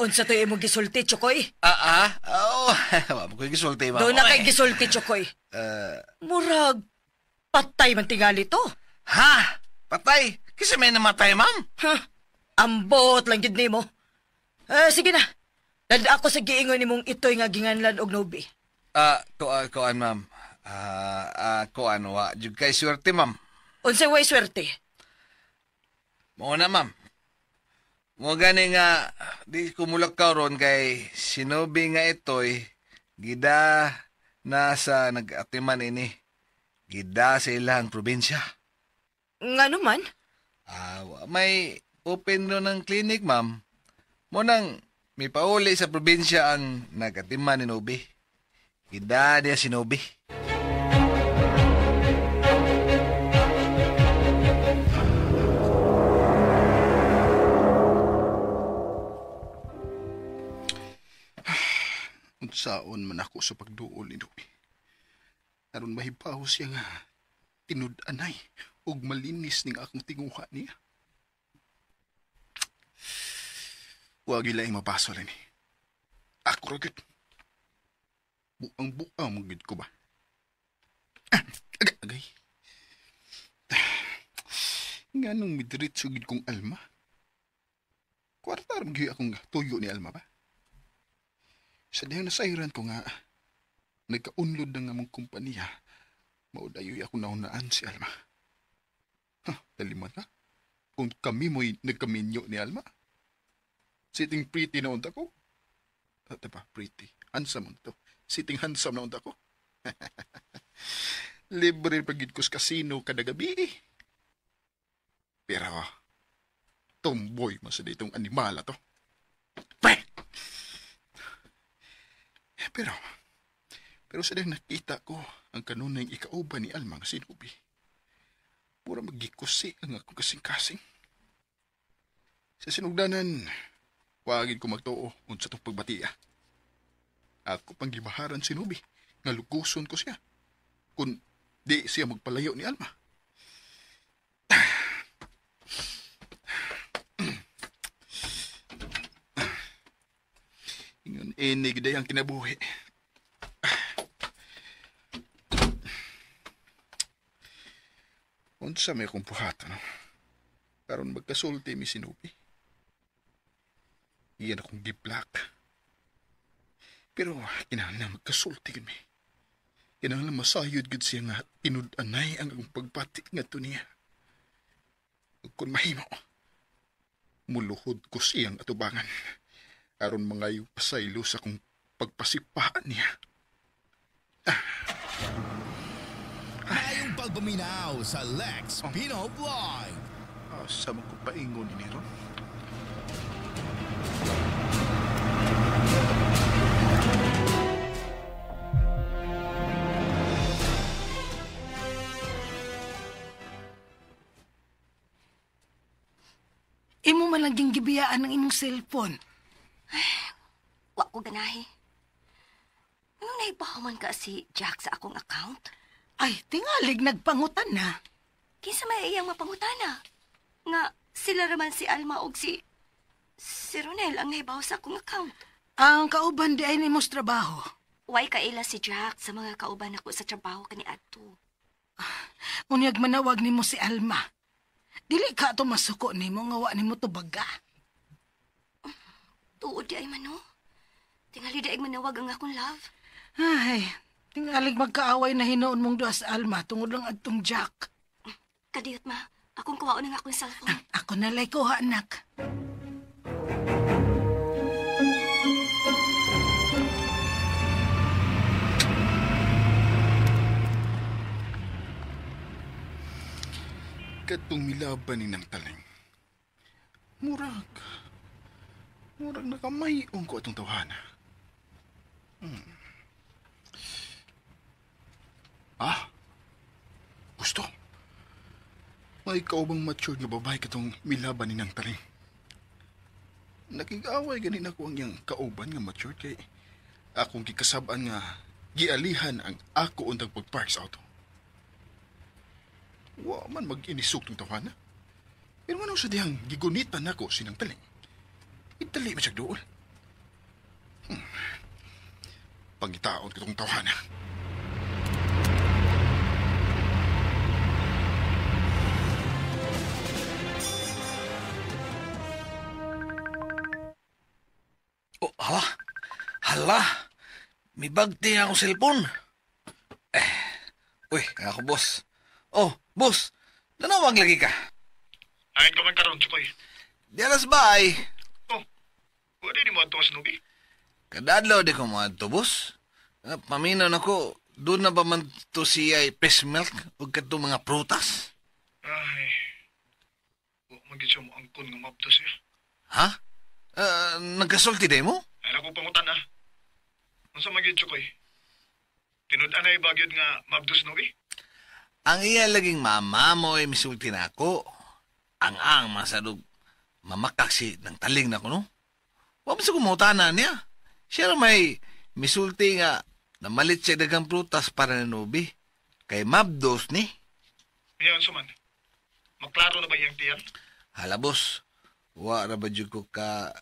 I: Unsa to'y imong gisulti, Chokoy?
F: Oo. Wa mo ko'y gisulti, ma'am.
I: Doon na kay gisulti, Chokoy. Murag, patay man tingali to.
F: Ha? Patay? Kasi may namatay, ma'am?
I: Huh? Ambot lang gid nimo. Sige na. Dad ako sa giingon nimong itoy nga ginganlan og nobi.
F: Kuan, ma'am. Kuan, wa. Jud kay swerte, ma'am.
I: Unsay way swerte?
F: Mao na, ma'am. Mo gani nga, di ko mulakaw ron kay sinubi nga itoy, gida na sa nag-atiman ini. Gida sa ilang probinsya.
I: Nga naman?
F: May open ron ng clinic, ma'am. Mo nang may pauli sa probinsya ang nag-atiman ni Nobi. Gida niya si Nobi.
C: Unsaon man ako sa pagduol ni Nobi. Aron mahibaw siya nga tinud-anay ug malinis ning akong tinguha niya. Huwag ilaing mabasol ini. Ako ra gyud. Buang-buang mo gyud ko ba? Agay. Nganong midiretso gyud kong Alma? Kwarta ra gyud akong tuyo ni Alma ba? Sa dihang nasayran ko nga, nagkaunlod na nga mong kumpanya, maudayoy ako naunaan si Alma. Daliman ha? Kung kami mo'y nagkaminyo ni Alma. Sitting pretty na unta ko. Diba, pretty. Handsome unta to. Sitting handsome na unta ko. Libre pagid ko sa kasino kada gabi. Pero, tomboy man sa ditong animala to. Pre! Pero sa dahil nakita ko ang kanunay ikauban ni Alma nga sinubi. Pura magikusi ang akong kasing-kasing. Sa sinugdanan, wagin ko magtuo unsa tong pagbatiya. Ako pang gibaharan sinubi, nga luguson ko siya. Kung di siya magpalayo ni Alma. Ingon inig day ang kinabuhi. Unsa may akong buhaton, no? Karon magkasulti mi sinubi. Iyan akong giblak. Pero kinahanglan magkasulti gud mi. Kinahanglan masayod gud siya nga tinud-anay ang akong pagbati ngadto niya. Ug kun mahimo, muluhod ko siyang atubangan. Aron mangayo pasaylo sa akong pagpasipaan niya.
B: Ngayong pagpaminaw sa Lex Pino Vlog.
C: Asa man ko paingon ni Ron?
G: Imo man lang gibiyaan ang imong cellphone.
E: Ay, wa ko ganahi. Anong naibaw man ka si Jack sa akong account?
G: Ay, tingalig nagpangutan na.
E: Kinsa may iyang mapangutana? Nga sila raman si Alma og si Ronel ang naibaw sa akong account.
G: Ang kauban di ay nimo sa trabaho.
E: Way kaila si Jack sa mga kauban ako sa trabaho kani adto.
G: Unyag manawag nimo si Alma. Dili ka to masuko nimo nga wa nimo tubaga.
E: Tuod di ay man, no? Tingali di ay manawag ang akong love.
G: Ay, tingalig magkaaway na hinuon mong duha sa Alma tungod lang adtong Jack.
E: Kadiyot ma, akong kuhaon ang akong cellphone.
G: Ako na lay kuha, anak.
C: Katong milaban ni ng taling. Murag nakamayong ko atong tawhana. Ah, gusto. May kaubang mature nga babae katong milaban ni ng taling. Nakig-away ganin ako ang iyang kauban nga mature kay akong gikasab-an nga gialihan ang ako untang pagpark sa auto. Wa man mag-inisok tong tawhana. Pero ano sa dihang gigunitan nako sinang taling? Idali man siya dool. Pangitaon ko tong tawhana.
F: Oh, hala. Hala. May bagti akong cellphone. Eh. Uy, ako boss. Oh, boss. Nanawag lagi ka.
J: Ayon ka man karon, Chukoy.
F: Di alas ba ay?
J: Oh, pwede ni mo ato sa Nubi?
F: Kadadlaw di ko mo ato, boss. Paminaw na ko, doon na ba man to siya fresh milk o katong mga prutas?
J: Ay, huwag man gid siya mo angkon nga mabdos siya.
F: Ha? Nagkasulti day mo?
J: Ay, ako pangutan ah. Unsa man gid, Chukoy? Tinud-an na ibagyod nga mabdos Nubi?
F: Ang iya laging mama mo ay misulti na ako. Ang masadog mamakaksi ng taling na ko, no? Huwag mo sa kumutana niya. Siya may misulti nga namalit siya dagang prutas para na Nubi. Kay mabdos ni.
J: Iyan, suman. Maklaro na ba iyang tiyan?
F: Hala, boss. Wa ra ba dyan ko ka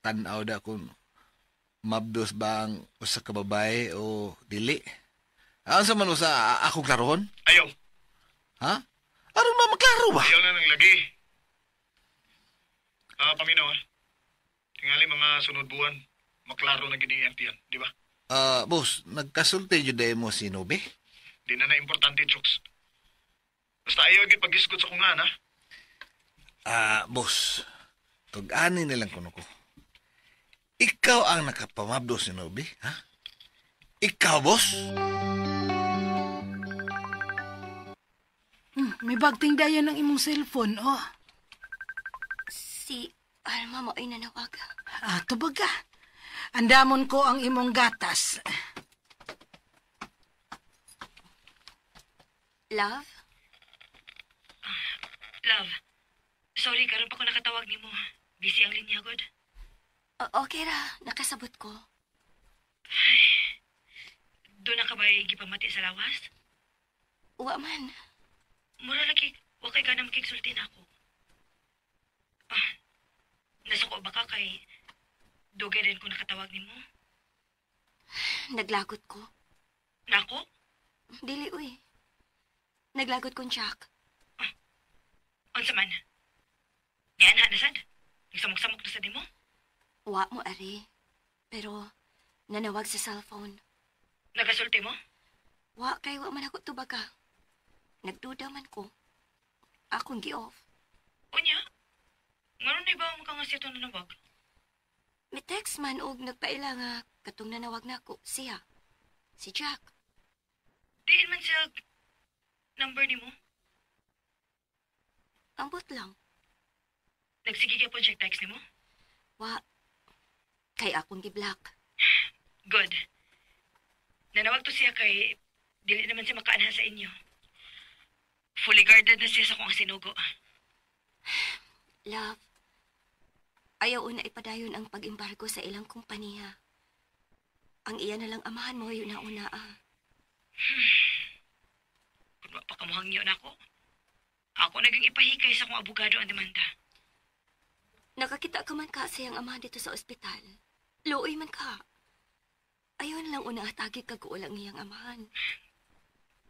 F: tanaw da kung mabdos ba ang usa ka babae o dili? Ang sa man usa akong klarohon?
J: Ayaw.
F: Ha? Aron ba maklaro ba?
J: Ayaw na nang lagi. Paminaw ah. Tingali mga sunod buwan, maklaro na gini ang tiyan, di ba?
F: Boss, nagkasulti jud mo si Nobe?
J: Di na importante, Chooks. Basta ayaw gid pag-iskot sa kung nga, na.
F: Boss, tug-ani nilang kuno ko. Ikaw ang nakapamabdos ni Nobe, ha? Ikaw, boss?
G: May bagting dayon ng imong cellphone, oh.
E: Si Alma mo ay nanawag.
G: Ah, tubaga. Andamon ko ang imong gatas.
E: Love?
H: Love, sorry, karon pa ko nakatawag nimo. Busy ang linya, god.
E: Okay ra, nakasabot ko.
H: Ay, doon na ka ba gipamati sa lawas?
E: Wa man.
H: Mura lagi, wa kay ganang makigsulti na ako. Ah, nasuko ba ka kay dugay rin ko nakatawag nimo?
E: Naglagot ko.
H: Nako?
E: Dili, uy. Naglagot kong Jack.
H: Ah, unsa man? Nianha na sad? Nagsamok-samok na sad nimo?
E: Wa mo, ari. Pero, nanawag sa cellphone.
H: Nagasulti mo?
E: Wa, kay wa man ako tubaga. Nagduda man ko. Akong gi-off.
H: Unya? Ngayon na ba ang makanga siya itong nanawag?
E: May text man og nagpaila nga katong nanawag na ako. Siya. Si Jack.
H: Diin man siya number ni mo?
E: Ambot lang.
H: Nagsige ka po siya text ni mo?
E: Wa. Kay akong gi-block.
H: Good. Nanawag to siya kay dili naman siya makaanha sa inyo. Fully guarded na siya sa kung sinugo.
E: Love, Ayaw una ipadayon ang pag-embargo sa ilang kompanya. Ang iya na lang amahan mo yun na una ah.
H: Kung wa pa kamuhangyo na ako, ako naging ipahikay sa akong abogado ang demanda.
E: Nakakita ka man ka sa iyang amahan dito sa ospital. Luoy man ka. Ayaw na lang una atagi kag ulang iyang amahan.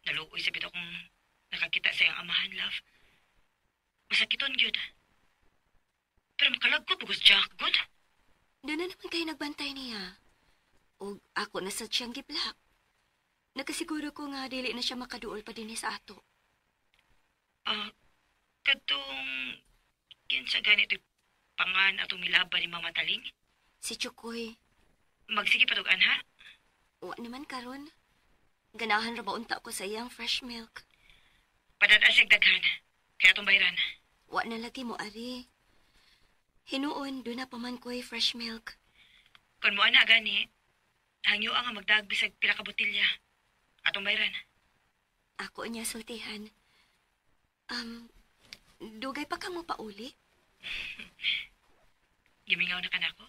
H: Naluoy sa bitaw kong nakakita sa iyang amahan, love. Masakiton gyud. Pero makalagko bugos Jack, good.
E: Doon na naman kayo nagbantay niya. O ako na sa siyang giblak. Nakasiguro ko nga dili na siya makaduol pa din sa ato.
H: Katong kinsa ganito pangan atong milaban ni Mama Taling?
E: Si Chukoy.
H: Magsige patugan ha?
E: Wa naman karon. Ganahan ra ba unta ko sa iyang fresh milk?
H: Padad-an siyang daghan. Kaya atong bayran.
E: Wa na lagi mo, ari. Hinuon, doon na pa man ko'y fresh milk.
H: Kung mo ana gani, hangyo ang magdag bisag pila ka botilya. Atong bayran.
E: Ako niya sultihan. Dugay pa ka mo pauli?
H: Gimingaw na ka nako?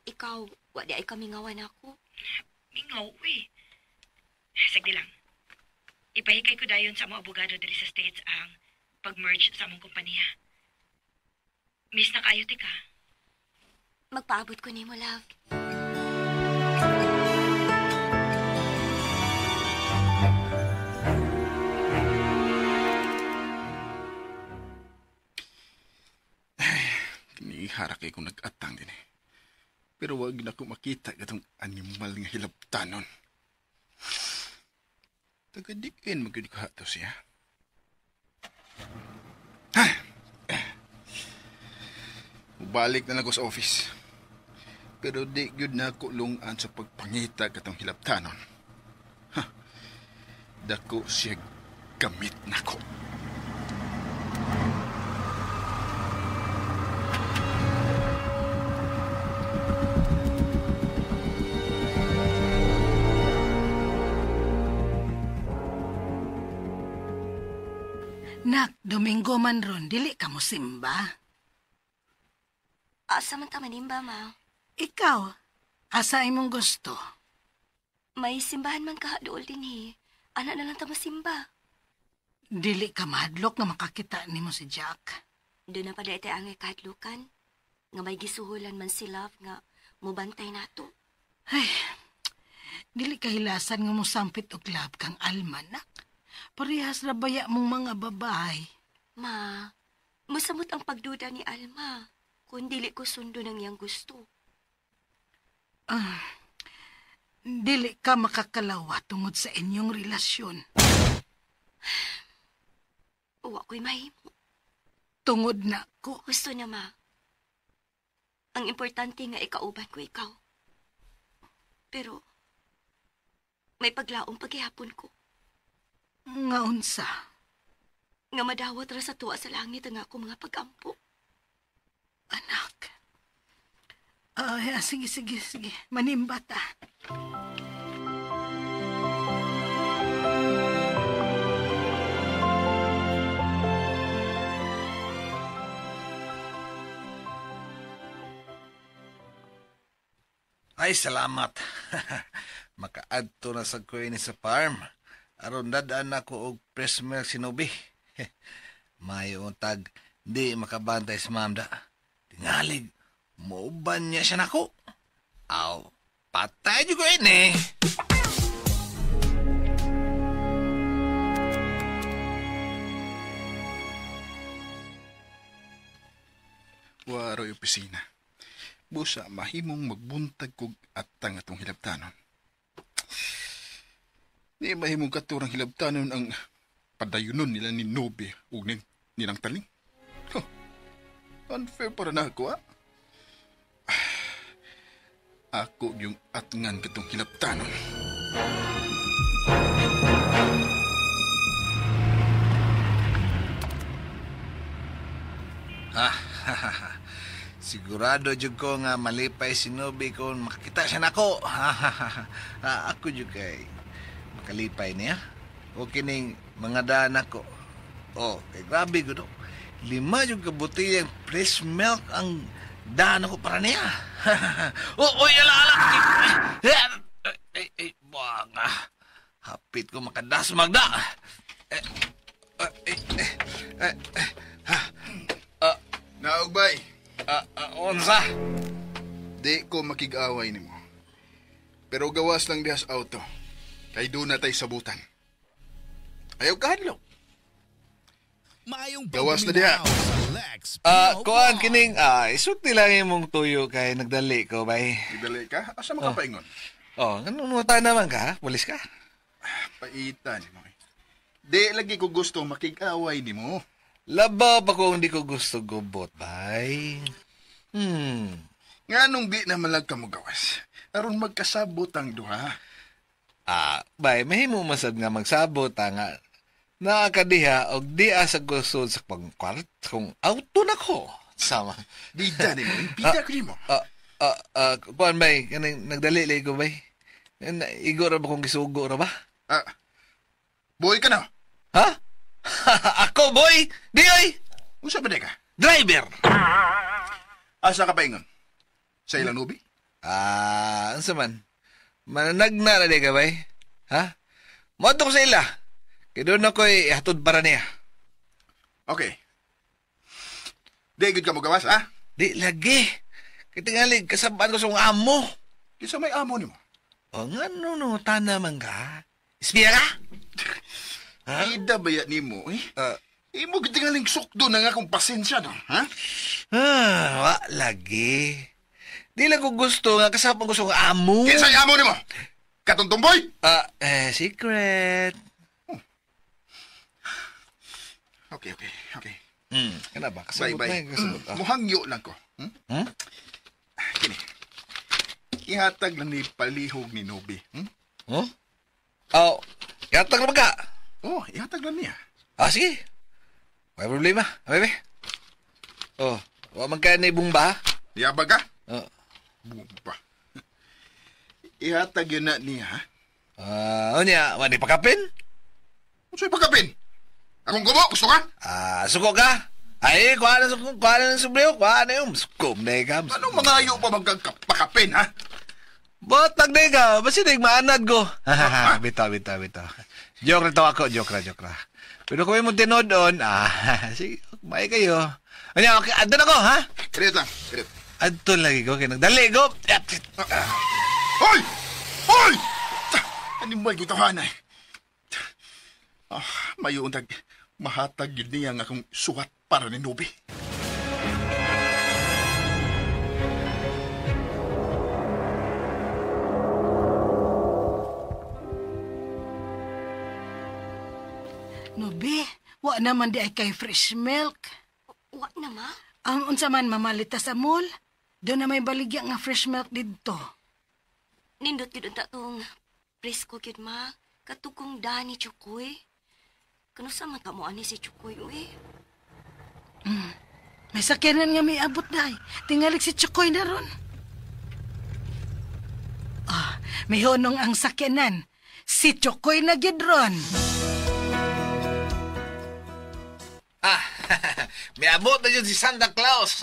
E: Ikaw, wa di ay kamingawan ako.
H: Mingaw, uy. Sagdi lang. Ipahikay ko dayon sa mga abogado diri sa States ang pag-merge sa among kompanya. Miss na kayo, tika.
E: Magpaabot ko nimo, love.
C: Kinihara kay kong nag-atang din eh. Pero wag na ko makita katong animal nga hilabtanon. Tagadiin magyud ko hato siya. Ha! Balik na lang ko sa office. Pero di gyud na ako lungan sa pagpangita katong hilabtanon. Ha! Dako siya gamit nako.
G: Nak, Domingo man ron, dili ka mo simba.
E: Asa man ta manimba, ma?
G: Ikaw, asa imong gusto?
E: May simbahan man ka dool din eh. Ana na lang ta masimba.
G: Dili ka mahadlok nga makakita nimo si Jack.
E: Doon na pala iti angay kahadlukan. Nga may gisuhulan man si Love nga mubantay nato.
G: Ay, dili ka hilasan nga mosampit og love kang Alma, nak. Parehas ra baya mong mga babae.
E: Ma, musamot ang pagduda ni Alma kung dili ko sundo ng iyang gusto.
G: Dili ka makakalawa tungod sa inyong relasyon.
E: Uwa ko'y mahimo.
G: Tungod na ko.
E: Gusto na, ma. Ang importante nga ikauban ko ikaw. Pero, may paglaong paghihapon ko.
G: Nga unsa?
E: Nga madawat ra sa tuwa sa langit ang ako mga pagampo.
G: Anak. Sige, sige, sige. Manimba ta.
F: Ay, salamat. Makaadto na sa ko ini sa farm. Aron dadaan ako og fresh milk sinubi. Mayo tag di makabantay sa mamda. Tingalig, muuban niya siya nako. Aw, patay juga ini.
C: Waroy opisina. Busa mahimong magbuntag kog atang atong hilabtanon. Di mahimong katurang hilabtanon ang padayunon nila ni Nobe ug nilang Taling. Huh. Unfair para na ako, ah. Ako yung atngan katong hilabtanon.
F: Sigurado jud ko nga malipay si Nobe kung makakita siya nako. Ako jud kay makalipay niya. O kining mga daan ako. O, kay grabe gud. 5 jud ka botelyang fresh milk ang Daan ako para niya. Oh, oy, ala, ala. Ay, ay, buwang. Hapit ko makadasmag na.
C: Naugbay.
F: Unsa?
C: Di ko makig-away nimo. Pero gawas lang diha sa auto. Kay doon na tayo sabutan. Ayaw kahadlok.
B: Maayong
C: Gawas na diha.
F: Kuan kining isulti lang imong tuyo kay nagdali ko bay.
C: Nagdali ka? Asa makapaingon?
F: Oh, nganong naman ka? Pulis ka?
C: Paita nimo. Di lagi ko gusto makig-away nimo.
F: Labaw pa kung di ko gusto gubot, bay.
C: Nganong di na malag ka mo gawas? Aron magkasabot ang duha.
F: Bay, mahimo masad nga magsabot nga. Nakakadiha og di asa gusto sa pangkwart kung auto na ko. Sama.
C: Bida nimo, bida ko nimo.
F: Kuan bay, kaning nagdali lay ko bay. Igo ra ba kung gisugo ra ba?
C: Boy ka na.
F: Ha? Ako boy? Di oy.
C: Unsa ba di ka?
F: Driver.
C: Asa ka paingon? Sa ilang nubi?
F: Unsa man? Mananagna ra di ka bay? Ha? Moadto ko sa ila. Kaya doon ako'y ihatod para niya.
C: Okay. Di gud ka mo gawas, ha?
F: Di lagi. Kitingali, kasabaan ko sa akong amo.
C: Kinsa may amo nimo?
F: O nga no, tana man ka. Espiya ka?
C: Ha? Ida ba yan nimo, eh? Imo kitingaling sukdo na nga kung pasensya, no? Ha?
F: Wa lagi. Di lang ko gusto nga kasabaan ko sa akong amo.
C: Kinsa may amo nimo? Katuntumboy?
F: Secret.
C: Okay.
F: Kana ba? Kasabot
C: bye.
F: Na, kasabot.
C: Muhangyo lang ko. Kini. Ihatag lang ni palihog ni Nobi.
F: Huh? Oh, ihatag lang ba ka?
C: Oh, ihatag lang niya.
F: Sige. May problema. Bebe. Oh, wa man kaya na ibong ba?
C: Yabag ka?
F: Oh.
C: Bumba. Ihatag yun na niya, ha?
F: Unya, wa ni pakapin?
C: Unsay pakapin? Akong gumo, gusto ka?
F: Suko ka? Ay, kuha na ng subliyo, kuha na yung suko na ka.
C: Anong mga ayaw pa magkapakapin, ha?
F: Botag na ka, basta na maanad ko. Bitaw. Joke na to ako, joke ra. Pero kung mo tinodon, sige, may kayo. Ano, okay, adto na ko, ha?
C: Kirit lang, kirit.
F: Adto lagi ko, kaya nagdali ko.
C: Hoy! Hoy! Animal ko tawanan eh. Mayo untag mahatag yun niya nga akong suwat para ni Nobi.
G: Nobi, wa naman di ay kay fresh milk.
E: Wa na, ma?
G: Ang unsa man mamalita sa mall, doon na may baligya nga fresh milk didto.
E: Nindot gyud unta tong presko gyud, ma. Katugong dani Chukoy. Kano sa man ka mo ani si Chukoy, uy?
G: May sakyanan nga may abot day. Tingalik si Chukoy na ron. May honong ang sakyanan. Si Chukoy na gyud ron.
F: May abot na yun si Santa Claus.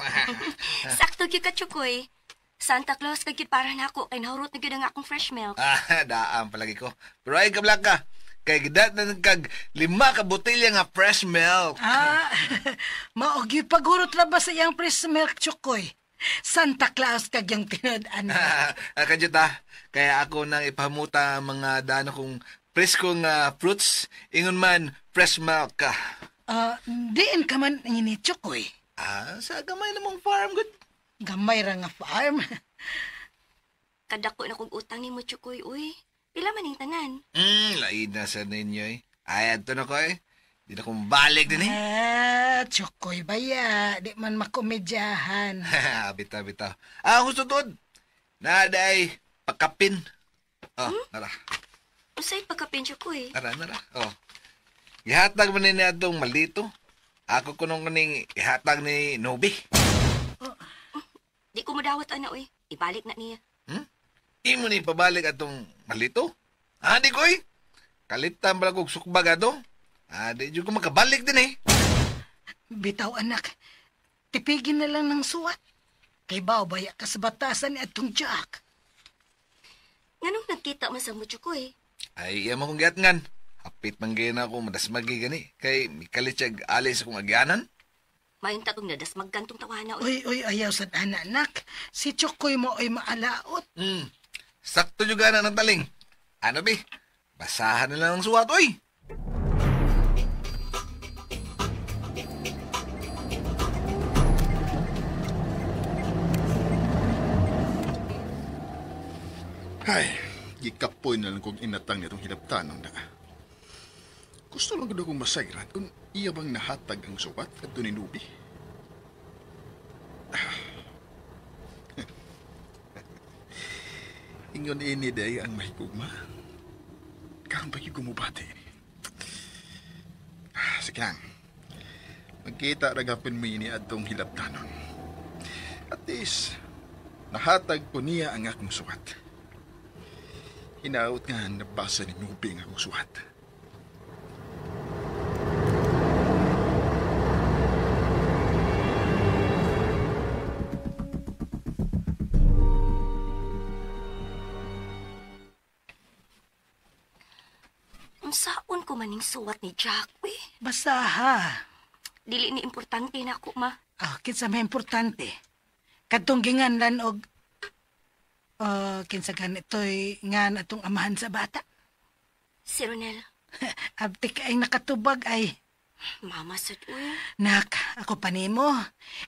E: Sakto gyud ka, Chukoy. Santa Claus kag gyud para nako kay nahurot na gyud ang akong fresh milk.
F: Daam palagi ko. Pero ay kablak ka. Kay gidat na kag 5 ka botelya nga fresh milk.
G: Mao gyud paghurot ra ba sa iyang fresh milk, Chukoy? Santa Claus kag yang tinud-an.
F: Kadyot kaya ako nang ipamuta ang mga dano kong presko nga fruits, ingon man fresh milk ka.
G: Diin ka man ini, Chukoy.
F: Sa gamay namong farm gud.
G: Gamay ra nga farm.
E: Kadako na kog utang nimo, Chukoy, uy. Pila man ning tanan?
F: Lain na sa ninyo eh. Ay, adto na ko eh. Di na kong balik din eh.
G: Chukoy baya. Di man makomedyahan.
F: Bitaw, bitaw. Gusto tuod. Naday, pagkapin. Oh, nara.
E: Usay pagkapin, Chukoy.
F: Nara, nara. Oh. Ihatag man ni atong maldito. Ako kunong kuning ihatag ni Nobi.
E: Oh, di ko madawat, ana, uy. Ibalik na niya.
F: Imo ni pabalik atong maldito? Di ko, eh. Kalitan pala kong sukbag ato. Di dyan ko makabalik din, eh.
G: Bitaw, anak. Tipigin na lang ng suwat. Kay bao baya ka sa batasan ni atong Jack.
E: Nganong nagkita man sa mo, Chukoy?
F: Ay, iya mo kong giatngan. Hapit man gayon ako, madasmagi gani. Kay mikalit siya alis akong agyanan.
E: Mayon tatong nadasmag gantong tawana.
G: Uy, uy, ayaw sa anak. Si Chukoy mo ay maalaot.
F: Sakto juga na ng taling. Ano bi? Basahan na lang ang suwat, uy!
C: Ay, gikapoy na lang kong inatang nitong hilabtanong na. Gusto lang gud akong masayran kung iya bang nahatag ang suwat at ni Nubi. Ingon ini day ang mahigugma. Karon pa gyud gumubati. Sige lang. Magkita ra gapon mi ni adtong hilabtanon. At least, nahatag ko niya ang akong suwat. Hinaut nga nabasa ni Nubi ang akong suwat.
E: Unsaon ko maning suwat ni Jack, we?
G: Basaha.
E: Dili ni importante na ako, ma.
G: Ah, kinsa may importante. Kadtong ginganlan og kinsa ganito'y ngan atong amahan sa bata.
E: Si Ronel.
G: Abtik ay nakatubag ay.
E: Mama sad, uy.
G: Nak, ako pa nimo.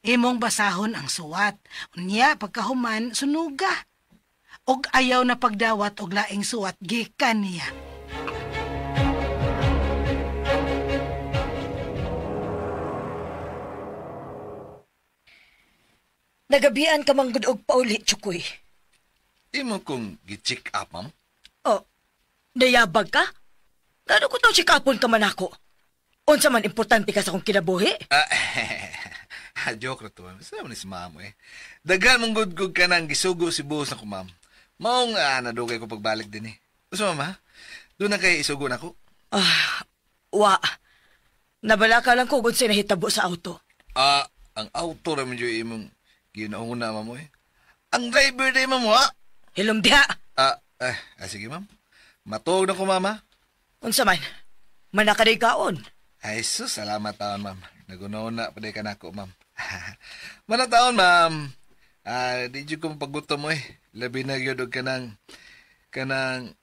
G: Imong basahon ang suwat. Unya, pagkahuman, sunuga. Og ayaw na pagdawat og laing suwat gikan niya.
I: Nagabian ka manggod og pauli, Chukoy.
F: Imo kong gi-check up, ma'am?
I: Oh, nayabag ka? Gano ko tong check-upon ka man ako? Unsa man importante ka sa akong kinabuhi?
F: Joke na to, ma'am. Saan man ni si ma'am, eh? Daghan mong gudgug ka nang gisugo si buhos na ko, ma'am. Maong nadugay ko pagbalik din, eh. Gusto, ma'am, ha? Doon na kay isugo na ko?
I: Wa. Nabala ka lang ko kung sinahitabo sa auto.
F: Ang auto raman yun imong ginauna, ma'am, eh. Ang driver day, ma'am, ha?
I: Hilom diha.
F: Sige, ma'am. Matuog na ko, mama.
I: Unsa man? Manakaday kaon.
F: Ay, sus, salamat taon, ma'am. Nagunaon na pa day ka nako, ma'am. Mana taon, ma'am. Di jud ko mapagutom, eh. Labi na gyud og kanang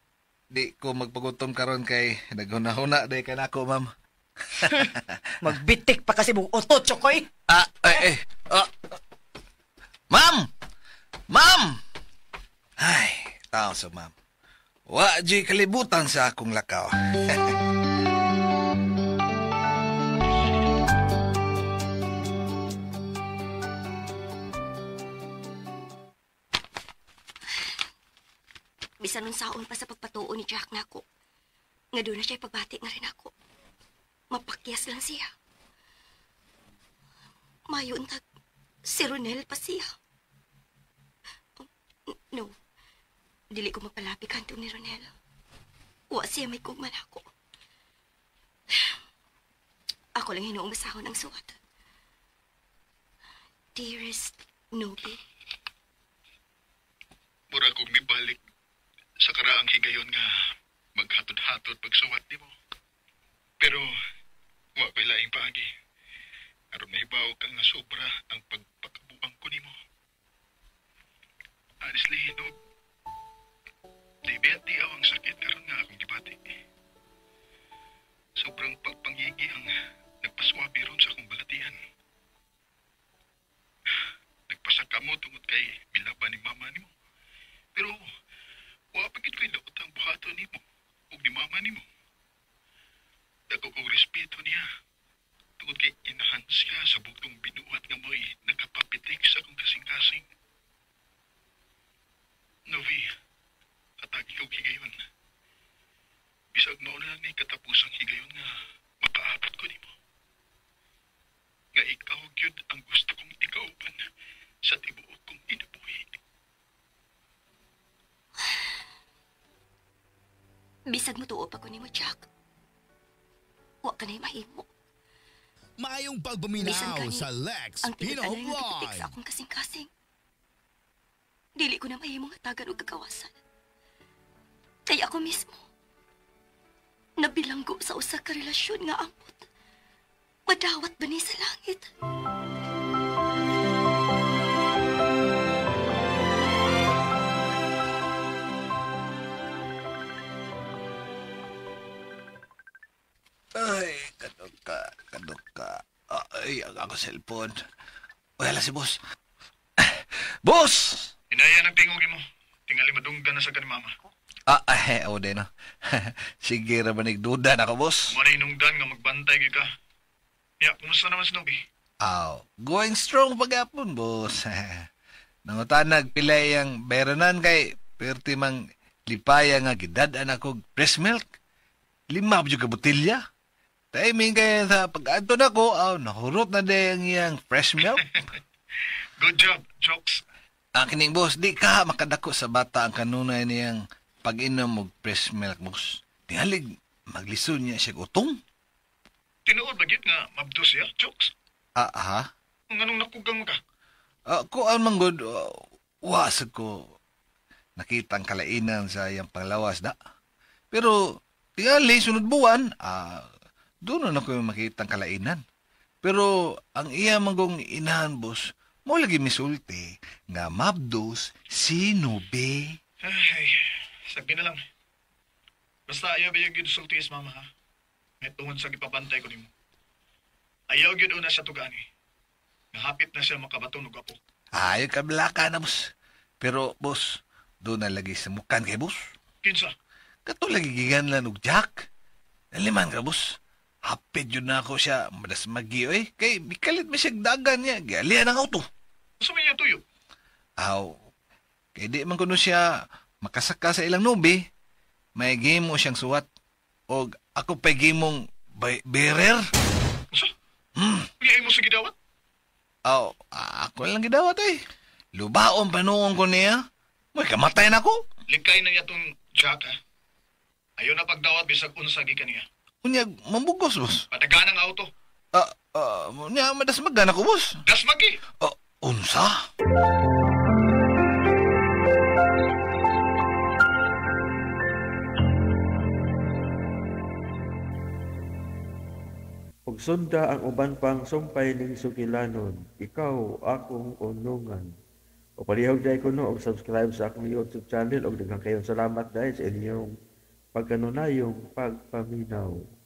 F: di ko magpagutom karon kay naghuna-huna day ka nako, ma'am.
I: Magbitik pa kasi mong oto, Chokoy.
F: Ma'am! Ma'am! Ay, tao sa ma'am. Wa di kalibutan sa akong lakaw.
E: Bisan nun saon pa sa pagpatuo ni Jack nako. Nga doon na siya pagbati nga rin ako. Mapakyas lang siya. Mayon tag si Ronel pa siya. No. Dili ko magpalapik kanto ni Ronel. Wa siya may kugman ako. Ako lang hinuong basahon ang suwat. Dearest Nobi.
C: Mura kong mibalik sa karaang higayon nga maghatod-hatod pagsuwat nimo. Pero wa ko'y laing paagi. Aron mahibaw ka nga sobra ang pagpakabuang ko nimo. Honestly, no, di ba tiyaw ang sakit karon nga akong gibati. Sobrang pagpangigi ang nagpaswabi ron sa akong balatian. Nagpasaka mo tungod kay milaban ni mama nimo. Pero wa pa gid ko'y daot ang buhaton nimo ug ni mama nimo. Dako kong respeto niya. Tungod kay inahan siya sa bugtong binuhat nga mo'y nakapapitik sa akong kasing-kasing. Novi, atagi kong higayon. Bisag mao na lang ni katapusang higayon nga mapaabot ko nimo. Nga ikaw gyud ang gusto kong ikauban sa tibuok kong kinabuhi.
E: Bisag mo tuo pa ko nimo, Jack. Wa ka na'y mahimo.
B: Maayong
E: Bisan
B: pagpaminaw
E: gani,
B: sa Lex
E: ang
B: Pino
E: tinud-anay nga
B: Vlog.
E: gipitik sa akong kasing-kasing. Dili ko na mahimong hatagan og kagawasan. Kay ako mismo, nabilanggo sa usa ka relasyon nga ambot. Madawat ba ni sa langit?
F: Ay, kaduka, kaduka. Ay, ang ako cellphone. Uy, ala si boss. Boss!
J: Inaya ng tingog mo. Tingali madunggan na sa kani mama.
F: Ah, ay, oh, din, no. Sige, rabanig duda na ako, boss.
J: Mo nungdan nga magbantay gyud ka. Ya, kumusta naman si Nobi?
F: Aw, going strong pagapon, boss. Nangutanag pilay ang bayranan kay perti mang lipaya nga gidad-an ako fresh milk. 5 pa ka botelya. Timing kay sa pag-adto nako, aw, nahurot na day ang iyang fresh milk.
J: Good job, jokes.
F: Ang kining boss, di ka makadako sa bata ang kanunay niyang pag-inom og fresh milk, boss. Tingalig, maglisod niya siya utong.
J: Tinuod ba gyud nga mabdos siya, jokes?
F: Ah, ha?
J: Nganong nakugang ka?
F: Kuan man gud, wa sa ko nakita ang kalainan sa iyang panglawas da. Pero tingali sunod buwan, doon na ko makita ang kalainan. Pero ang iya manggong inahan, boss, mo lagi misulti nga mabdos si Nobe.
J: Ay, sabi na lang. Basta ayaw ba yung gyud sulti is mama ha? May tungod sa gipabantay ko nimo. Ayaw gyud una siya tugaan eh. Nahapit na siya makabaton og apo.
F: Ayaw ka blaka na, boss. Pero, boss, doon na lagi sa mukan kay boss.
J: Kinsa?
F: Kato lagi gigan lang og Jack. Naliman ka, boss. Hapit yun na ako siya madasmagi, oy. Kay mikalit may siyang dagan niya. Gialian ang auto.
J: Sa may tuyo?
F: Aw, kay di man kuno siya makasaka sa ilang nubi, may gimo siyang suwat. Og ako pa'y gimong bearer.
J: Unsa? Uy, mo sa gidawat?
F: Aw, ako lang gidawat eh. Lubaon pa noon ko niya. May kamatay na ko.
J: Likay na niya tong Jack ha. Ayaw na pagdawat bisag unsa gikan niya.
F: Unya, mambugos, boss.
J: Padagan ang auto.
F: Unya, madasmagan ako, boss.
J: Dasmagi?
F: Unsa?
A: Ug sunda ang uban pang sumpay ning sugilanon, ikaw akong unungan. O palihog dahil ko no, og subscribe sa akong YouTube channel, og daghang kayong salamat dahil sa inyong pagkanunayong pagpaminaw.